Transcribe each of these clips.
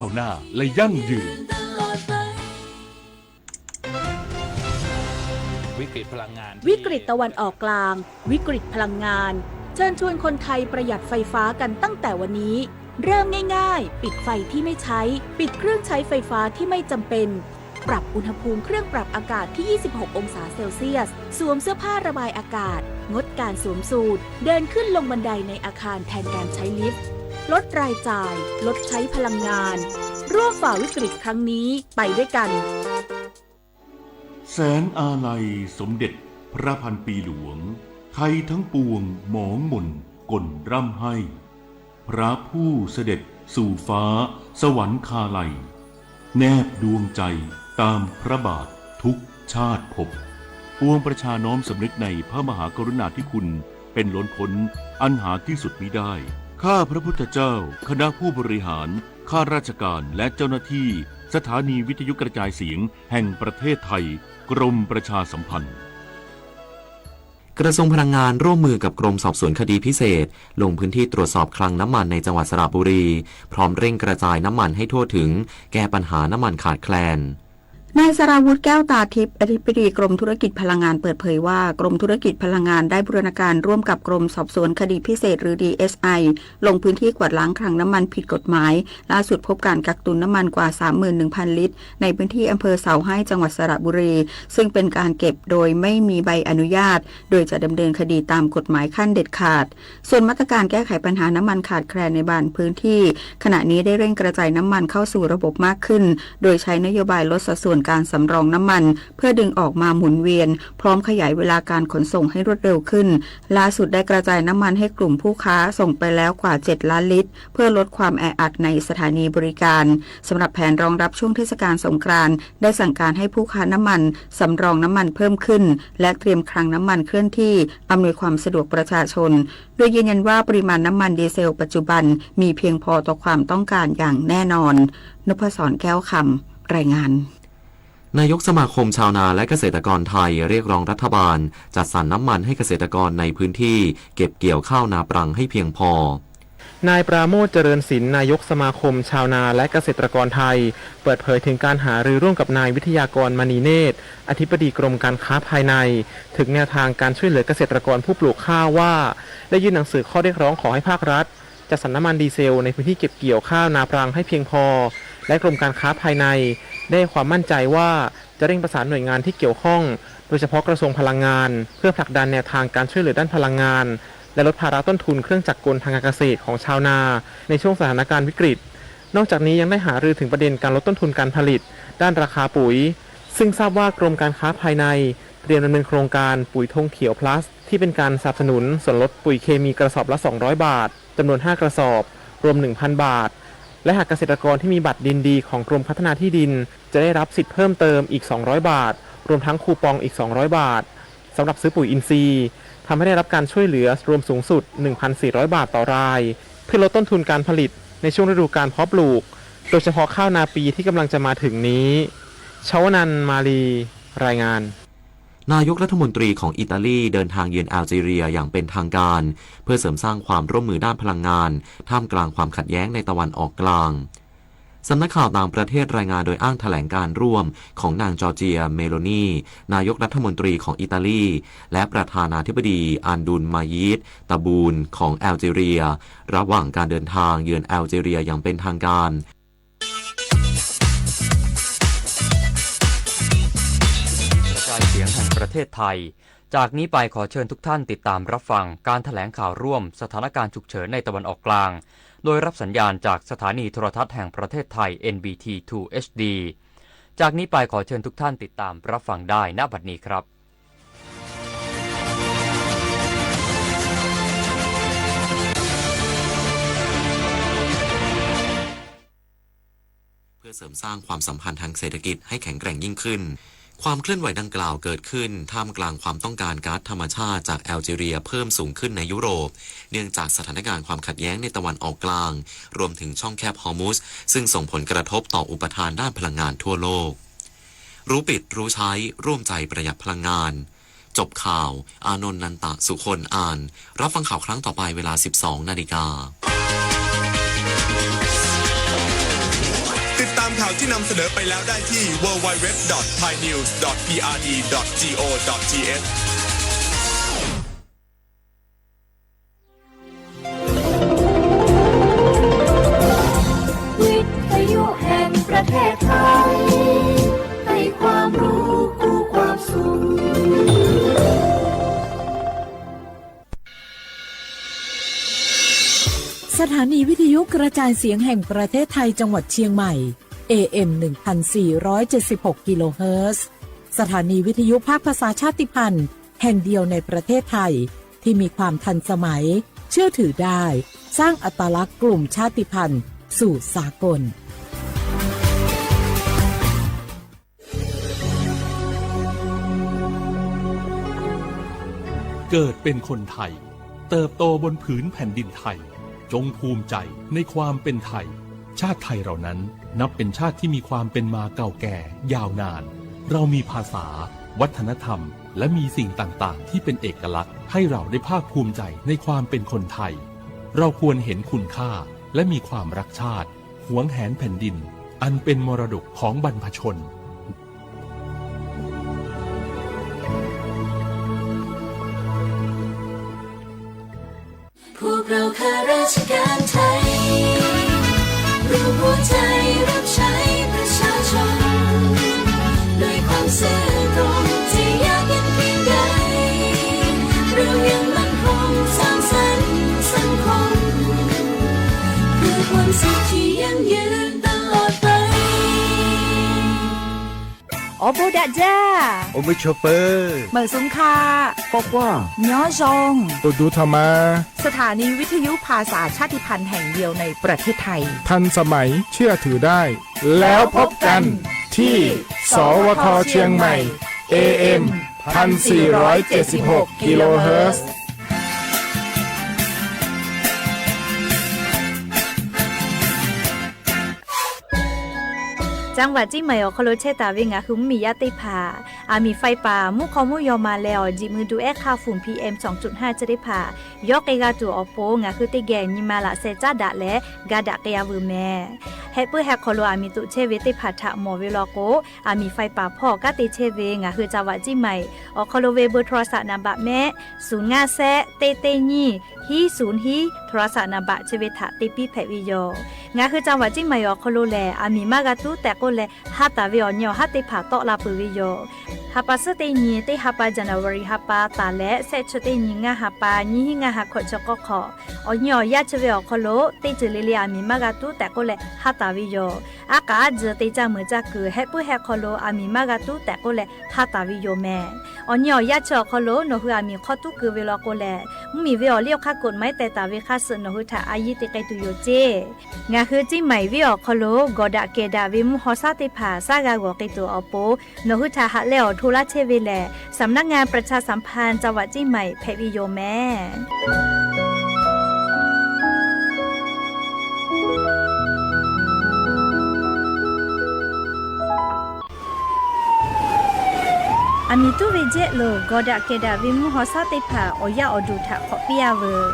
ก้าวหน้าและยั่งยืน วิกฤตตะวันออกกลาง วิกฤตพลังงาน เชิญชวนคนไทยประหยัดไฟฟ้ากันตั้งแต่วันนี้ เริ่มง่ายๆ ปิดไฟที่ไม่ใช้ ปิดเครื่องใช้ไฟฟ้าที่ไม่จำเป็น ปรับอุณหภูมิเครื่องปรับอากาศที่ ยี่สิบหก องศาเซลเซียส สวมเสื้อผ้าระบายอากาศ งดการสวมสูท เดินขึ้นลงบันไดในอาคารแทนการใช้ลิฟต์ ลดรายจ่าย ลดใช้พลังงาน ร่วมฝ่าวิกฤตครั้งนี้ไปด้วยกัน แสงอาลัยสมเด็จพระพันปีหลวง ไทยทั้งปวงหมองหม่นก่นร่ำไห้ พระผู้เสด็จสู่ฟ้าสวรรคาลัย แนบดวงใจตามพระบาททุกชาติภพ ปวงประชาน้อมสำนึกในพระมหากรุณาธิคุณเป็นล้นพ้นอันหาที่สุดมิได้ ข้าพระพุทธเจ้า คณะผู้บริหาร ข้าราชการ และเจ้าหน้าที่ สถานีวิทยุกระจายเสียงแห่งประเทศไทย กรมประชาสัมพันธ์ กระทรวงพลังงานร่วมมือกับกรมสอบสวนคดีพิเศษ ลงพื้นที่ตรวจสอบคลังน้ำมันในจังหวัดสระบุรี พร้อมเร่งกระจายน้ำมันให้ทั่วถึง แก้ปัญหาน้ำมันขาดแคลน นายสราวุธ แก้วตาทิพย์ อธิบดีกรมธุรกิจพลังงานเปิดเผยว่า กรมธุรกิจพลังงานได้บูรณาการร่วมกับกรมสอบสวนคดีพิเศษ หรือ ดีเอสไอ ลงพื้นที่กวาดล้างคลังน้ำมันผิดกฎหมาย ล่าสุดพบการกักตุนน้ำมันกว่า สามหมื่นหนึ่งพัน ลิตร ในพื้นที่อำเภอเสาให้ จังหวัดสระบุรี ซึ่งเป็นการเก็บโดยไม่มีใบอนุญาต โดยจะดำเนินคดีตามกฎหมายขั้นเด็ดขาด ส่วนมาตรการแก้ไขปัญหาน้ำมันขาดแคลนในบางพื้นที่ ขณะนี้ได้เร่งกระจายน้ำมันเข้าสู่ระบบมากขึ้น โดยใช้นโยบายลดสัดส่วนการสำรองน้ำมัน เพื่อดึงออกมาหมุนเวียน พร้อมขยายเวลาการขนส่งให้รวดเร็วขึ้น ล่าสุดได้กระจายน้ำมันให้กลุ่มผู้ค้าส่งไปแล้วกว่า เจ็ดล้านลิตร เพื่อลดความแออัดในสถานีบริการ สำหรับแผนรองรับช่วงเทศกาลสงกรานต์ ได้สั่งการให้ผู้ค้าน้ำมันสำรองน้ำมันเพิ่มขึ้น และเตรียมคลังน้ำมันเคลื่อนที่ อำนวยความสะดวกประชาชน โดยยืนยันว่าปริมาณน้ำมันดีเซลปัจจุบันมีเพียงพอต่อความต้องการอย่างแน่นอน นพศร แก้วคำ รายงาน นายกสมาคมชาวนาและเกษตรกรไทยเรียกร้องรัฐบาลจัดสรรน้ำมันให้เกษตรกรในพื้นที่เก็บเกี่ยวข้าวนาปรังให้เพียงพอ นายปราโมช เจริญศิลป์ นายกสมาคมชาวนาและเกษตรกรไทย เปิดเผยถึงการหารือร่วมกับนายวิทยากร มณีเนตร อธิบดีกรมการค้าภายใน ถึงแนวทางการช่วยเหลือเกษตรกรผู้ปลูกข้าวว่า ได้ยื่นหนังสือข้อเรียกร้องขอให้ภาครัฐ จัดสรรน้ำมันดีเซลในพื้นที่เก็บเกี่ยวข้าวนาปรังให้เพียงพอ และกรมการค้าภายใน ได้ให้ความมั่นใจว่าจะเร่งประสานหน่วยงานที่เกี่ยวข้อง โดยเฉพาะกระทรวงพลังงาน เพื่อผลักดันแนวทางการช่วยเหลือด้านพลังงาน และลดภาระต้นทุนเครื่องจักรกลทางการเกษตรของชาวนา ในช่วงสถานการณ์วิกฤต นอกจากนี้ยังได้หารือถึงประเด็นการลดต้นทุนการผลิต ด้านราคาปุ๋ย ซึ่งทราบว่ากรมการค้าภายใน เตรียมดำเนินโครงการปุ๋ยธงเขียว plus ที่เป็นการสนับสนุนส่วนลดปุ๋ยเคมีกระสอบละ สองร้อยบาท จำนวน ห้า กระสอบ รวม หนึ่งพันบาท และหากเกษตรกรที่มีบัตรดินดีของกรมพัฒนาที่ดิน จะได้รับสิทธิ์เพิ่มเติมอีก สองร้อยบาท รวมทั้งคูปองอีก สองร้อยบาท สำหรับซื้อปุ๋ยอินทรีย์ ทำให้ได้รับการช่วยเหลือรวมสูงสุด หนึ่งพันสี่ร้อยบาทต่อราย เพื่อลดต้นทุนการผลิตในช่วงฤดูกาลเพาะปลูก โดยเฉพาะข้าวนาปีที่กำลังจะมาถึงนี้ ชวนันท์ มาลี รายงาน นายกรัฐมนตรีของอิตาลีเดินทางเยือนแอลจีเรียอย่างเป็นทางการ เพื่อเสริมสร้างความร่วมมือด้านพลังงาน ท่ามกลางความขัดแย้งในตะวันออกกลาง สำนักข่าวต่างประเทศรายงานโดยอ้างแถลงการร่วมของนางจอร์เจีย เมโลนี นายกรัฐมนตรีของอิตาลี และประธานาธิบดีอันดุลมายีด ตะบูน ของแอลจีเรีย ระหว่างการเดินทางเยือนแอลจีเรียอย่างเป็นทางการ กระจายเสียงแห่งประเทศไทย จากนี้ไปขอเชิญทุกท่านติดตามรับฟังการแถลงข่าวร่วมสถานการณ์ฉุกเฉินในตะวันออกกลาง โดยรับสัญญาณจากสถานีโทรทัศน์แห่งประเทศไทย เอ็นบีที ทู เอชดี จากนี้ไปขอเชิญทุกท่านติดตามรับฟังได้ ณ บัดนี้ครับ เพื่อเสริมสร้างความสัมพันธ์ทางเศรษฐกิจให้แข็งแกร่งยิ่งขึ้น ความเคลื่อนไหวดังกล่าวเกิดขึ้นท่ามกลางความต้องการก๊าซธรรมชาติจากแอลจีเรียเพิ่มสูงขึ้นในยุโรป เนื่องจากสถานการณ์ความขัดแย้งในตะวันออกกลาง รวมถึงช่องแคบฮอร์มุซ ซึ่งส่งผลกระทบต่ออุปทานด้านพลังงานทั่วโลก รู้ปิดรู้ใช้ ร่วมใจประหยัดพลังงาน จบข่าว อานนท์ นันตะสุคน อ่าน รับฟังข่าวครั้งต่อไปเวลา สิบสองนาฬิกา ข่าวที่นำเสนอไปแล้วได้ที่ ดับเบิลยู ดับเบิลยู ดับเบิลยู ดอท ไทยนิวส์ ดอท พีอาร์ดี ดอท จี โอ ดอท ที เอช วิทยุแห่งประเทศไทย ให้ความรู้คู่ความสุข สถานีวิทยุกระจายเสียงแห่งประเทศไทยจังหวัดเชียงใหม่ เอ เอ็ม หนึ่งพันสี่ร้อยเจ็ดสิบหก กิโลเฮิรตซ์ สถานีวิทยุภาคภาษาชาติพันธุ์แห่งเดียวในประเทศไทย ที่มีความทันสมัย เชื่อถือได้ สร้างอัตลักษณ์กลุ่มชาติพันธุ์สู่สากล เกิดเป็นคนไทย เติบโตบนผืนแผ่นดินไทย จงภูมิใจในความเป็นไทย ชาติไทยเรานั้นนับเป็นชาติที่มีความเป็นมาเก่าแก่ยาวนาน เรามีภาษา วัฒนธรรม และมีสิ่งต่างๆ ที่เป็นเอกลักษณ์ ให้เราได้ภาคภูมิใจในความเป็นคนไทย เราควรเห็นคุณค่า และมีความรักชาติ หวงแหนแผ่นดิน อันเป็นมรดกของบรรพชน พวกเราข้าราชการไทย รวมหัวใจรับใช้ประชาชน ด้วยความซื่อตรงจะยากเย็นเพียงใด เรายังมั่นคงสร้างสรรค์สังคม เพื่อความสุขที่ยั่งยืนตลอดไป Awˬ bon daꞈ jaˇ. Awˬ meuˇ chaw peuˬ. Meuꞈ suhˍ hkaˆ. K'awꞈ k'oˆ. Nyoˉ zawˇ. Awˬ duˬ htaꞈ ma. สถานีวิทยุภาษาชาติพันธุ์แห่งเดียวในประเทศไทย ทันสมัย เชื่อถือได้ แล้วพบกันที่ สวท เชียงใหม่ เอ เอ็ม พันสี่ร้อยเจ็ดสิบหก กิโลเฮิรตซ์ จังหวัดเชียงใหม่ awˬ hk'aw lo chehˇ taˍ ve ngaˬ hui mvuhˇmiˬ yaˇ teˇ hpaˍ, aˬ miˍ ไฟป่า mvuhˇ hk'aw mvuhˇ yaw ma leh awˬ jeˬ mui duˬ ehˉ hk'aˇ fuˍ P M สองจุดห้า chi teˇ hpaˍ yawˇ k'ai g'a tuˬ awˬ pon ngaˬ hui teˇ geh nyi ma laꞈ sheh caˉ daꞈ leh ga daꞈ k'ai a veuˬ mehˍ. Heh puiˉ heh hk'aw lo aˬ miˍ toꞈ chehˇ ve teˇ hpaˍ htaꞈ mawˬ ve law k'o, aˬ miˍ ไฟป่า hpawˇ kanˉ te chehˇ ve ngaˬ hui จังหวัดเชียงใหม่ awˬ hk'aw lo ve เบอร์โทรศัพท์ นามบัตร mehˆ suhˍ ngaˇ shehˆ teˇ teˇ nyiˇ hiˉ suhˍ hiˉ โทรศัพท์ นามบัตร chi ve htaꞈ te piˇ hpehꞈ ve yoˬ. Ngaˬ hui จังหวัดเชียงใหม่ awˬ hk'aw lo lehˬ, aˬ miˍ maˇ g'a tuˉ tehꞈ k'oˆ leh, ha taˍ ve awˬ nyi awˬ haˉ teˇ hpaˍ tawˆ la peuˬ ve yoˬ. Ha pa suhˉ teˇ nyi, teˇ ha pa January ha pa taˍ leh, shehˆ chi teˇ nyi ngaˇ ha pa nyiˇ hiˉ ngaˇ ha hkawꞈ chi k'awˇ hk'awꞈ, awˬ nyi awˬ yaˇ chi ve awˬ hk'aw lo teˇ ceuˬ le le aˬ miˍ maˇ g'a tuˉ tehꞈ k'oˆ leh ha taˍ ve yoˬ. Aˉ k'aꞈ aˉ tcuh te caˇ meuˍ caˇ kuiˬ heh puiˉ heh hk'aw lo aˬ miˍ maˇ g'a tuˉ tehꞈ k'oˆ leh ha taˍ ve yoˬ mehˍ. Awˬ nyi awˬ yaˇ chi awˬ hk'aw lo nawˬ hui aˬ miˍ hk'aw tuˉ keu ve law k'o lehˬ, mvuhˇmiˬ ve awˬ liˇ awˬ hk'aˇ กฎหมาย teh taˍ ve hk'a suh nawˬ hui htaꞈ a yiˇ te k'ai tuˬ yoˬ ceˇ. Ngaˬ hui Ciˇ Maiˍ venˇ awˬ hk'aw lo gawˬ daꞈ kehˬ daꞈ ve mvuhˇ haw shaˉ teˇ hpaˍ shaˉ g'a g'awˬ k'ai tuˬ awˬ pon, nawˬ hui htaꞈ haꞈ leh awˬ hto laˇ chehˇ ve lehˬ, สำนักงานประชาสัมพันธ์จังหวัดเชียงใหม่ hpehꞈ ve yoˬ mehˍ. Aˬ miˍ tuˉ ve jehˆ lo gawˬ daꞈ kehˬ daꞈ ve mvuhˇ haw shaˉ teˇ hpaˍ awˬ yaˇ awˬ duˬ htaꞈ hk'awꞈ piˇ a veuˬ.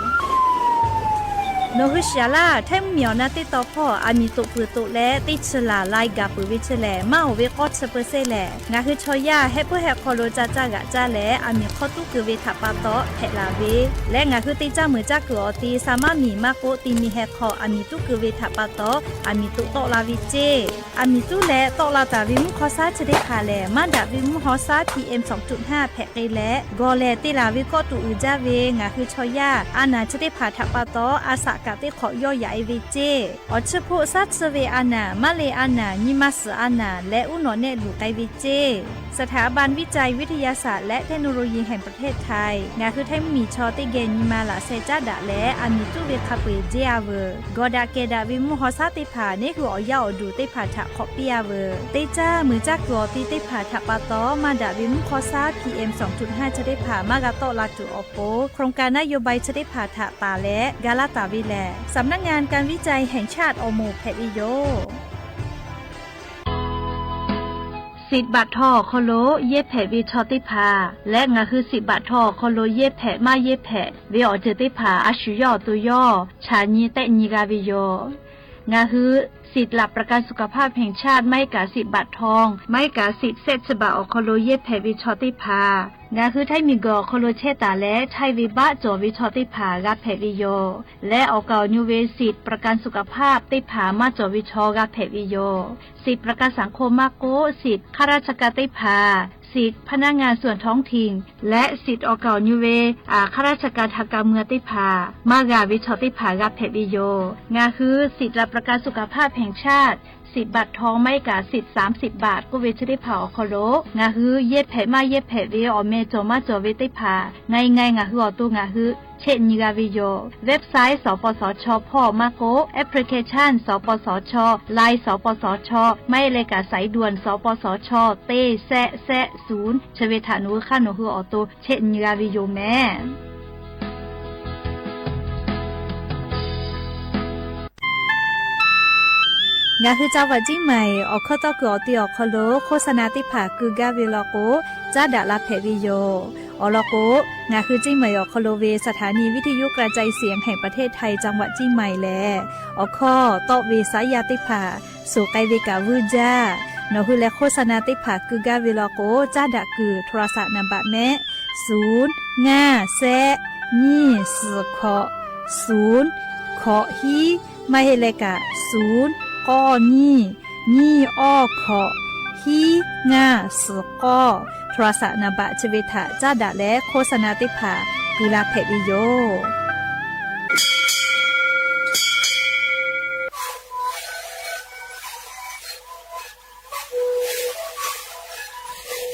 Nawˬ hui shiˍ laˇ, Htaiˇ mvuhˇmiˬ awˬ na teˇ taw hpawˇ aˬ miˍ toꞈ peuˬ toꞈ leh teˇ chi laˬ lai gaˬ peuˬ ve chi lehˬ, maˇ oˍ ve k'awˇ chi เปอร์เซ็นต์ lehˬ, ngaˬ hui chaw yaˇ heh puiˉ heh hk'aw lo ca caˇ g'aꞈ caˇ leh aˬ miˍ hk'aw tuˉ keu ve htaꞈ pa taw hpehꞈ laˬ ve leh, ngaˬ hui te caˇ meuˍ caˇ kuiˬ awˬ ti sa maˇ miˬ maˇ k'oˆ ti mi heh hk'aw aˬ miˍ tuˉ keu ve htaꞈ pa taw aˬ miˍ toꞈ tawˆ la ve ceˇ. Aˬ miˍ tuˉ leh tawˆ la taˍ ve mvuhˇ haw shaˉ chi teˇ hpaˍ lehˬ, maˇ daꞈ ve mvuhˇ haw shaˉ P M สองจุดห้า hpehꞈ k'ai leh, gawˬ lehˬ te laˬ ve kawˆ tuꞈ uiˍ jaˇ ve ngaˬ hui chaw yaˇ a naˬ chi teˇ hpaˍ htaꞈ pa taw a shaꞈ kaꞈ teˇ hk'awꞈ yawˇ yaꞈ e ve ceˇ. Awˬ chi hpoˆ shaˉ tsuhˇ ve a naˬ, maˇ le a naˬ, nyi ma suhˍ a naˬ leh uˉ nawꞈ nehˆ luˬ k'ai ve ceˇ. สถาบันวิจัยวิทยาศาสตร์และเทคโนโลยีแห่งประเทศไทย ngaˬ hui Htaiˇ mvuhˇmiˬ chaw teˇ geh nyi ma laꞈ sheh caˉ daꞈ leh aˬ miˍ tuˉ ve hk'a peu-eˬ jeˇ a veuˬ. Gawˬ daꞈ kehˬ daꞈ ve mvuhˇ haw shaˉ teˇ hpaˍ neˇ hui awˬ yaˇ awˬ duˬ teˇ hpaˍ htaꞈ hk'awꞈ piˇ a veuˬ. Teˇ caˇ meuˍ caˇ kuiˬ awˬ ti teˇ hpaˍ htaꞈ pa taw maˇ daꞈ ve mvuhˇ haw shaˉ P M สองจุดห้า chi teˇ hpaˍ maˇ g'a tawˆ la tuˬ awˬ pon, โครงการนโยบาย chi teˇ hpaˍ htaꞈ taˍ leh ga laˇ taˍ ve lehˬ, สำนักงานการวิจัยแห่งชาติ awˬ moˍ hpehꞈ ve yoˬ. สิบ baꞈ htaw awˬ hk'aw lo yehˇ hpehꞈ ve chaw teˇ hpaˍ leh, ngaˬ hui สิบ baꞈ htaw awˬ hk'aw lo yehˇ hpehꞈ maˇ yehˇ hpehꞈ ve awˬ ceuˬ teˇ hpaˍ a shu yawˇ awˬ to yawˇ chaꞈ nyi tehˆ nyi g'a ve yoˬ. Ngaˬ hui สิทธิ์หลักประกันสุขภาพแห่งชาติ maˇ heˆ kaꞈ สิทธิ์บัตรทอง maˇ heˆ kaꞈ สิทธิ์แซะ ฉบับ awˬ hk'aw lo yehˇ hpehꞈ ve chaw teˇ hpaˍ, ngaˬ hui htaiˇ miˬguiˬ awˬ hk'aw lo chehˇ taˍ leh htaiˇ ve baˆ cawˬ ve chaw teˇ hpaˍ g'a hpehꞈ ve yoˬ. Leh awˬ kaˍ awˬ nyu ve สิทธิ์ประกันสุขภาพ teˇ hpaˍ maˇ cawˬ ve chaw g'a hpehꞈ ve yoˬ. สิทธิ์ประกันสังคม maˇ k'oˆ, สิทธิ์ข้าราชการ teˇ hpaˍ, สิทธิ์พนักงานส่วนท้องถิ่น leh สิทธิ์ awˬ kaˍ awˬ nyu ve ข้าราชการทางการเมือง teˇ hpaˍ maˇ g'a ve chaw teˇ hpaˍ g'a hpehꞈ ve yoˬ. Ngaˬ hui สิทธิ์หลักประกันสุขภาพแห่งชาติ สิทธิ์บัตรทอง maˇ heˆ kaꞈ สิทธิ์สามสิบบาท k'oˆ ve chi teˇ hpaˍ awˬ hk'aw lo ngaˬ hui yehˇ hpehꞈ maˇ yehˇ hpehꞈ ve awˬ meh cawˬ maˇ cawˬ ve teˇ hpaˍ ไง ไง ngaˬ hui awˬ to ngaˬ hui chehˇ nyi g'a ve yoˬ. Website สปสช hpawˇ maˇ k'oˆ, application สปสช, Line สปสช, maˇ heˆ leh kaꞈ สายด่วน สปสช teˇ แซะ แซะ ศูนย์ chi ve htaꞈ nawˬ hui hk'aˇ nawˬ hui awˬ to chehˇ nyi g'a ve yoˬ meh. Ngaˬ hui จังหวัดเชียงใหม่ awˬ hkawˇ tawˇ kuiˬ awˬ ti awˬ hk'aw lo โฆษณา teˇ hpaˍ keu gaˇ ve law k'o, caˉ daꞈ la hpehꞈ ve yoˬ. Awˬ lawn k'o, ngaˬ hui เชียงใหม่ awˬ hk'aw lo ve สถานีวิทยุกระจายเสียงแห่งประเทศไทย จังหวัดเชียงใหม่ lehˬ, awˬ hkawˇ tawˆ ve saˉ yaˇ teˇ hpaˍ suhˍ k'ai ve kaꞈ vuiˇ jaˇ. Nawˬ hui leh โฆษณา teˇ hpaˍ keu gaˇ ve law k'o, caˉ daꞈ kuiˬ โทรศัพท์ naˍ baꞈ mehˆ ศูนย์ ngaˇ แซะ nyiˇ suhˍ hkawꞈ ศูนย์ hkawꞈ hiˉ, maˇ heˆ leh kaꞈ ศูนย์ k'awˇ nyiˇ, nyiˇ awˇ hkawꞈ, hiˉ ngaˇ suhˍ k'awˇ โทรศัพท์ naˍ baꞈ chi ve htaꞈ caˉ daꞈ leh โฆษณา teˇ hpaˍ keu la hpehꞈ ve yoˬ.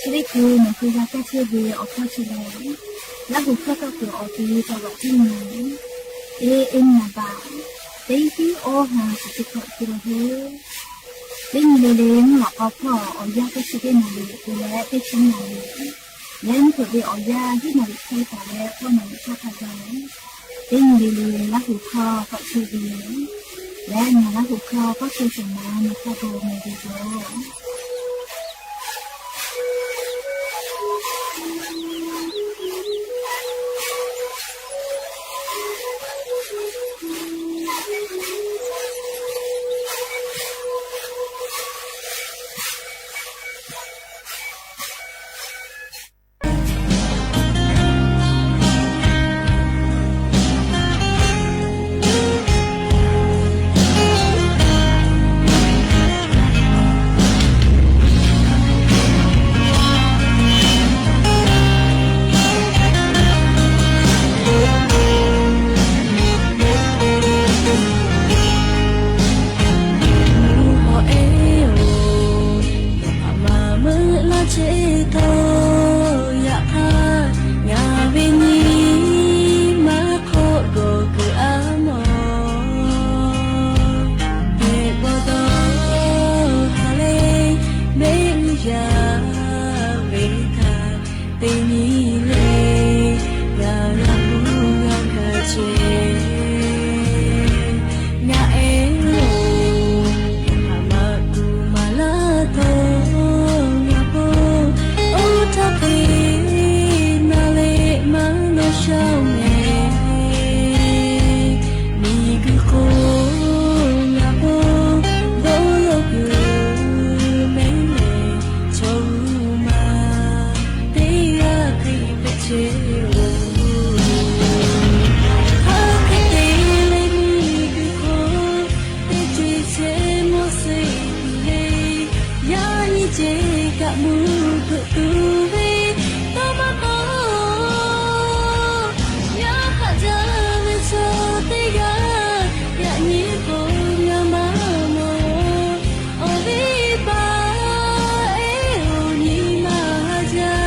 Chi teˇ hkui nawˬ hui g'a kaˇ chehˇ ve awˬ hkawˇ chi lehˬ, Laˇ huˍ hkawˇ tawˇ kuiˬ awˬ ti จังหวัดเชียงใหม่ A N naˍ baꞈ teˇ hiˉ awˇ ha shiˍ teˇ hkawꞈ te la ve. Teˇ nyi le le mvuhˇ lawꞈ k'aw hpawˇ awˬ yanˇ teˇ chi teˇ naˍ riˍ te leh teˇ chi naˍ riˍ, leh mvuhˇ hpeuꞈ ve awˬ yanˇ hiˉ naˍ riˍ hk'e taˍ leh k'awˇ naˍ riˍ hk'aˇ hk'a ga teˇ nyi le le Laˇ huˍ hkawˇ tawˆ chehˇ ve yoˬ. Leh ngaˬ Laˇ huˍ hkawˇ tawˆ chehˇ shehˍ ma nawˬ hk'a ga meh ve yoˬ. Mvuhˇ hawˬ eˬ oˬ, nawˬ htaꞈ maˍ meuˆ laˇ chehˇ htawˇ, yaꞈ hk'aˇ ngaˬ ve nyi ma hk'aw g'awˬ kuiˬ a mawˬ. Hk'e pa taw, ha leh mehˆ g'uˇ yaˇ ve htaꞈ teˇ nyi le, ngaˬ g'a k'oˆ g'a hkanˍ chehˇ. Ngaˬ ehˉ oˬ, hk'aˬ ma kuˬ maˍ laˇ htawˇ ngaˬ k'oˆ, oˇ htaˇ hk'e na leh maˇ nawˬ shaˉ oˬ mehˍ. Miˬguiˬ hk'oˆ ngaˬ k'oˆ, dawˇ law kuiˬ mehˍ lehˬ, chaw uˉ ma teˇ g'aˇ hk'e hpehꞈ chehˇ oˬ. Hk'aˬ hk'e te leh miˬguiˬ hk'oˆ teˇ ceuˬ chehˇ mawˇ suh tuˬ le. Yaꞈ nyi ceh kaꞈ mvuhˇ hpeuꞈ tuˬ ve tawˇ maˇ k'awꞈ, yaꞈ hk'aˆ jaˇ ve chaw teˇ g'aˇ, yaꞈ nyi k'o ngaˬ maˇ mawˬ. Awˬ viˉ paˍ ehˉ oˬ, nyi ma haˉ jaˇ.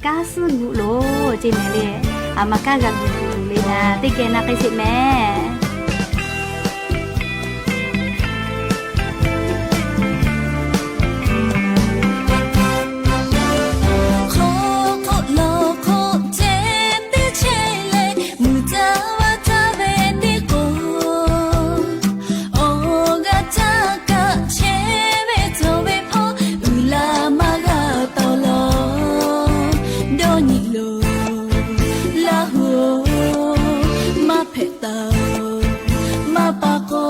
Kanˉ suhˉ g'uˆ loˬ ceˇ mehˍ le. A ma kanˉ g'a g'uiˬ tuˬ le naˍ, teˇ geh na k'ai sheˍ mehˍ. Hk'oˆ hk'oˆ lawˬ hk'oˆ ceh teˇ chehˇ leh, mvuhˇ caˇ vaˇ caˇ ve teˇ k'o, awˬ g'aˇ caˇ kaꞈ chehˇ ve cawˬ ve hpawˇ, uiˍ la maˇ g'a tawˍ lawˬ. Dawˇ nyi loˬ, Laˇ huˍ-oˬ, maˇ hpehꞈ taˍ-oˬ, maˇ pa k'o,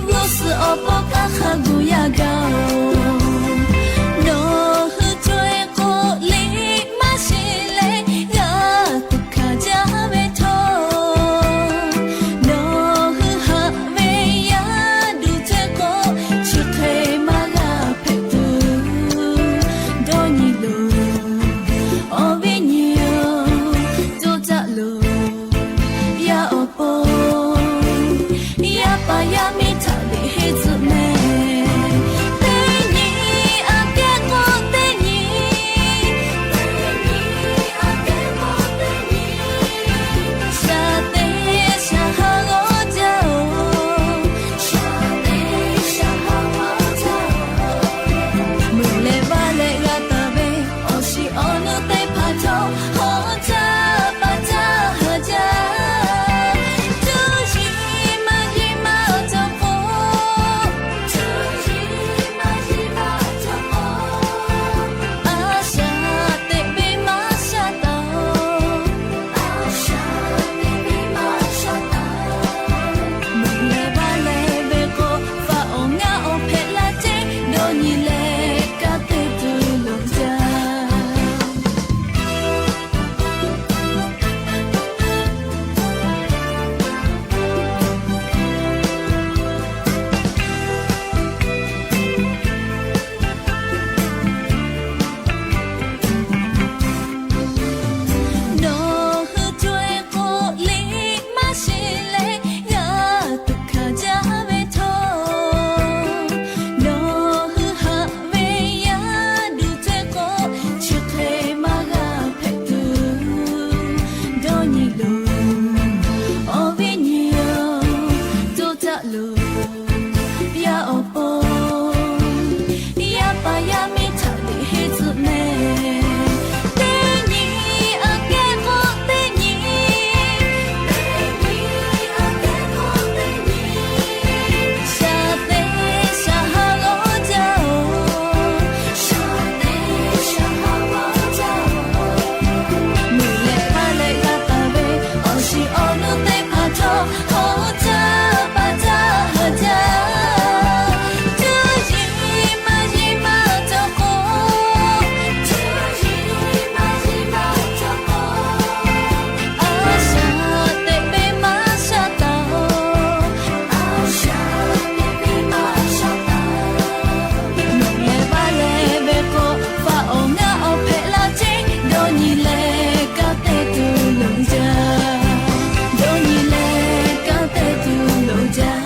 g'uˇ suhˍ awˬ pon kanˉ hk'a gu yaˇ gaˇ-oˬ. Nawˬ hui co-e k'o liꞈ maˇ sheˍ leh, g'a tuꞈ hkanˍ jaˇ ve htawˇ, nawˬ hui haꞈ ve yaˇ duˬ ceh k'o, chi hk'e maˇ g'a hpehꞈ tuˬ. Dawˇ nyi loˬ, awˬ viˉ nyi-oˬ, co caˆ loˬ, yaˇ awˬ pon, yaˇ paˍ yaˇ miˇ htaꞈ liꞈ henˇ tcuhꞈ mehˍ. Teˇ nyi aꞈ kehˉ k'o teˇ nyi, teˇ nyi aꞈ kehˉ k'o teˇ nyi, shaˍ te shaˍ ha g'awˇ jaˇ-oˬ, shaˍ te shaˍ ha g'awˇ jaˇ-oˬ. Meuꞈ leh vaˇ leh g'a taˍ ve, awˬ shiˍ awˬ nu teˇ hpaˍ htawˇ, hawˉ caˇ paˍ caˇ ha jaˇ. Cuˇ yiˍ maˇ yiˍ maˇ cawˬ k'o, cuˇ yiˍ maˇ yiˍ maˇ cawˬ k'o, a shaꞈ teꞈ ve maˇ shaꞈ taˍ-oˬ, a shaꞈ teꞈ ve maˇ shaꞈ taˍ-oˬ. Meuꞈ leh vaˇ leh ve k'o, faꞈ awˬ ngaˆ awˬ hpehꞈ la ceˇ, dawˇ nyi leh kanˉ te tuˬ loˍ jaˇ. Nawˬ hui co-e k'o liꞈ maˇ sheˍ leh, g'a tuꞈ hkanˍ jaˇ ve htawˇ, nawˬ hui haꞈ ve yaˇ duˬ ceh k'o, chi hk'e maˇ g'a hpehꞈ tuˬ. Dawˇ nyi loˬ, awˬ viˉ nyi-oˬ, co caˆ loˬ, yaˇ awˬ pon, yaˇ paˍ yaˇ miˇ htaꞈ liꞈ henˇ tcuhꞈ mehˍ. Teˇ nyi aꞈ kehˉ k'o teˇ nyi, teˇ nyi aꞈ kehˉ k'o teˇ nyi, shaˍ te shaˍ ha g'awˇ jaˇ-oˬ, shaˍ te shaˍ ha g'awˇ jaˇ-oˬ. Meuꞈ leh vaˇ leh g'a taˍ ve, awˬ shiˍ awˬ nu teˇ hpaˍ htawˇ, hawˉ caˇ paˍ caˇ ha jaˇ. Cuˇ yiˍ maˇ yiˍ maˇ cawˬ k'o, cuˇ yiˍ maˇ yiˍ maˇ cawˬ k'o, a shaꞈ teꞈ ve maˇ shaꞈ taˍ-oˬ, a shaꞈ teꞈ ve maˇ shaꞈ taˍ-oˬ. Meuꞈ leh vaˇ leh ve k'o, faꞈ awˬ ngaˆ awˬ hpehꞈ la ceˇ, dawˇ nyi leh kanˉ te tuˬ loˍ jaˇ. Dawˇ nyi leh kanˉ te tuˬ loˍ jaˇ.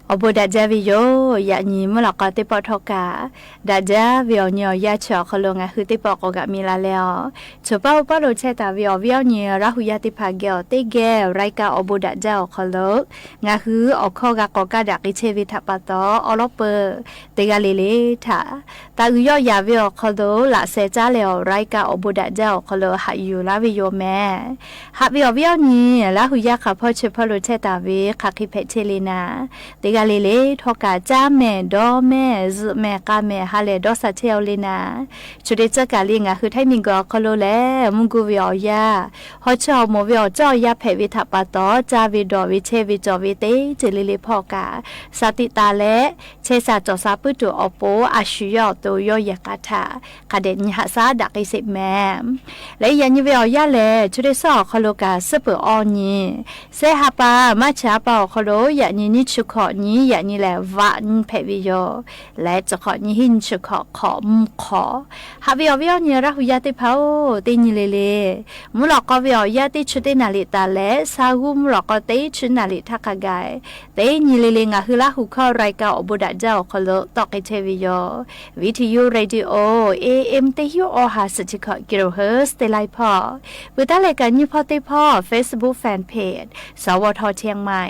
Awˬ bon daꞈ jaˇ ve yoˬ. Yaꞈ nyi mvuhˇ lawꞈ k'aw teˇ pawˆ htawˇ kaꞈ, daꞈ jaˇ ve awˬ nyi awˬ yanˇ chi awˬ hk'aw lo ngaˬ hui teˇ pawˆ k'awꞈ g'aꞈ mi la leh a, choˬ paˇ oˇ paˇ lo chehˇ taˍ ve awˬ viˉ awˬ nyi Laˇ huˍ yaˇ teˇ hpaˍ geh awˬ teˇ geh รายการ awˬ bon daꞈ jaˇ awˬ hk'aw lo, ngaˬ hui awˬ hkawˇ g'a k'awꞈ kaˇ daꞈ k'ai chehˇ ve htaꞈ pa taw, awˉ lawˉ peuˬ teˇ g'aˇ le le htaꞈ taˍ uiˍ yawˆ yaˍ ve awˬ hk'aw lo laꞈ sheh caˉ leh awˬ รายการ awˬ bon daꞈ jaˇ awˬ hk'aw lo haꞈ yuˬ laˇ ve yoˬ mehˍ. Haꞈ ve awˬ viˉ awˬ nyi Laˇ huˍ yaˇ hk'aˬ hpawˇ chi hpawˇ lo chehˇ taˍ ve hk'aˬ hk'e hpehꞈ chehˇ le naˍ, teˇ G'a le le htawˇ kaꞈ caˇ mehˍ, dawˇ mehˍ, zuhꞈ mehˍ, k'a mehˍ, ha lehˬ dawˇ sha chehˇ-aw le naˍ. Chi hk'e te tcuh kaꞈ le ngaˬ hui Htaiˇ miˬguiˬ awˬ hk'aw lo lehˬ mvuhˇ guˇ ve awˬ yanˇ, hawˉ chawˇ awˬ moˍ ve awˬ ceuˬ awˬ yanˇ hpehꞈ ve htaꞈ pa taw, caˇ ve dawˬ ve chehˇ ve cawˬ ve teˇ ceuˬ le le hpawˇ kaꞈ, sha tiꞈ taˍ leh chehˇ sha cawˬ sha puiˉ tuˬ awˬ pon a shu yawˇ awˬ to yawˇ yehˬ k'a htaꞈ hk'a dehꞈ nyi haꞈ shaˉ daꞈ k'ai sheˍ mehˍ. Leh yaꞈ nyi ve awˬ yanˇ lehˬ, chi teˇ suhˉ awˬ hk'aw lo kaꞈ suhˉ peuˬ awˬ nyi, sehˉ ha pa March ha pa awˬ hk'aw lo yaꞈ nyi nyiˇ chi hkawꞈ nyi, yaꞈ nyi lehˬ vaꞈ nyi hpehꞈ ve yoˬ. Leh chi hk'awꞈ nyi hiˉ nyi chi hkawꞈ hk'awꞈ mvuhˇ hk'awꞈ. Haꞈ ve awˬ viˉ awˬ nyi Laˇ hu yaˇ teˇ hpaˍ-oˬ, teˇ nyi le le mvuhˇ lawꞈ k'aw ve awˬ yanˇ teˇ chi teˇ naˍ riˍ taˍ leh, sha g'uˇ mvuhˇ lawꞈ k'aw teˇ chi naˍ riˍ htaˇ hk'a gaˬ, teˇ nyi le le ngaˬ hui Laˇ hu hkawˇ รายการ awˬ bon daꞈ jaˇ awˬ hk'aw lo tawˆ k'ai chehˇ ve yoˬ. Video Radio A M teˇ hinˉ awˬ ha suhˍ chi hkawꞈ kilohertz teˇ laiˉ hpawˇ, peuˬ taˉ leh kaꞈ nyiˇ hpawˇ teˇ hpawˇ Facebook fan page สวท เชียงใหม่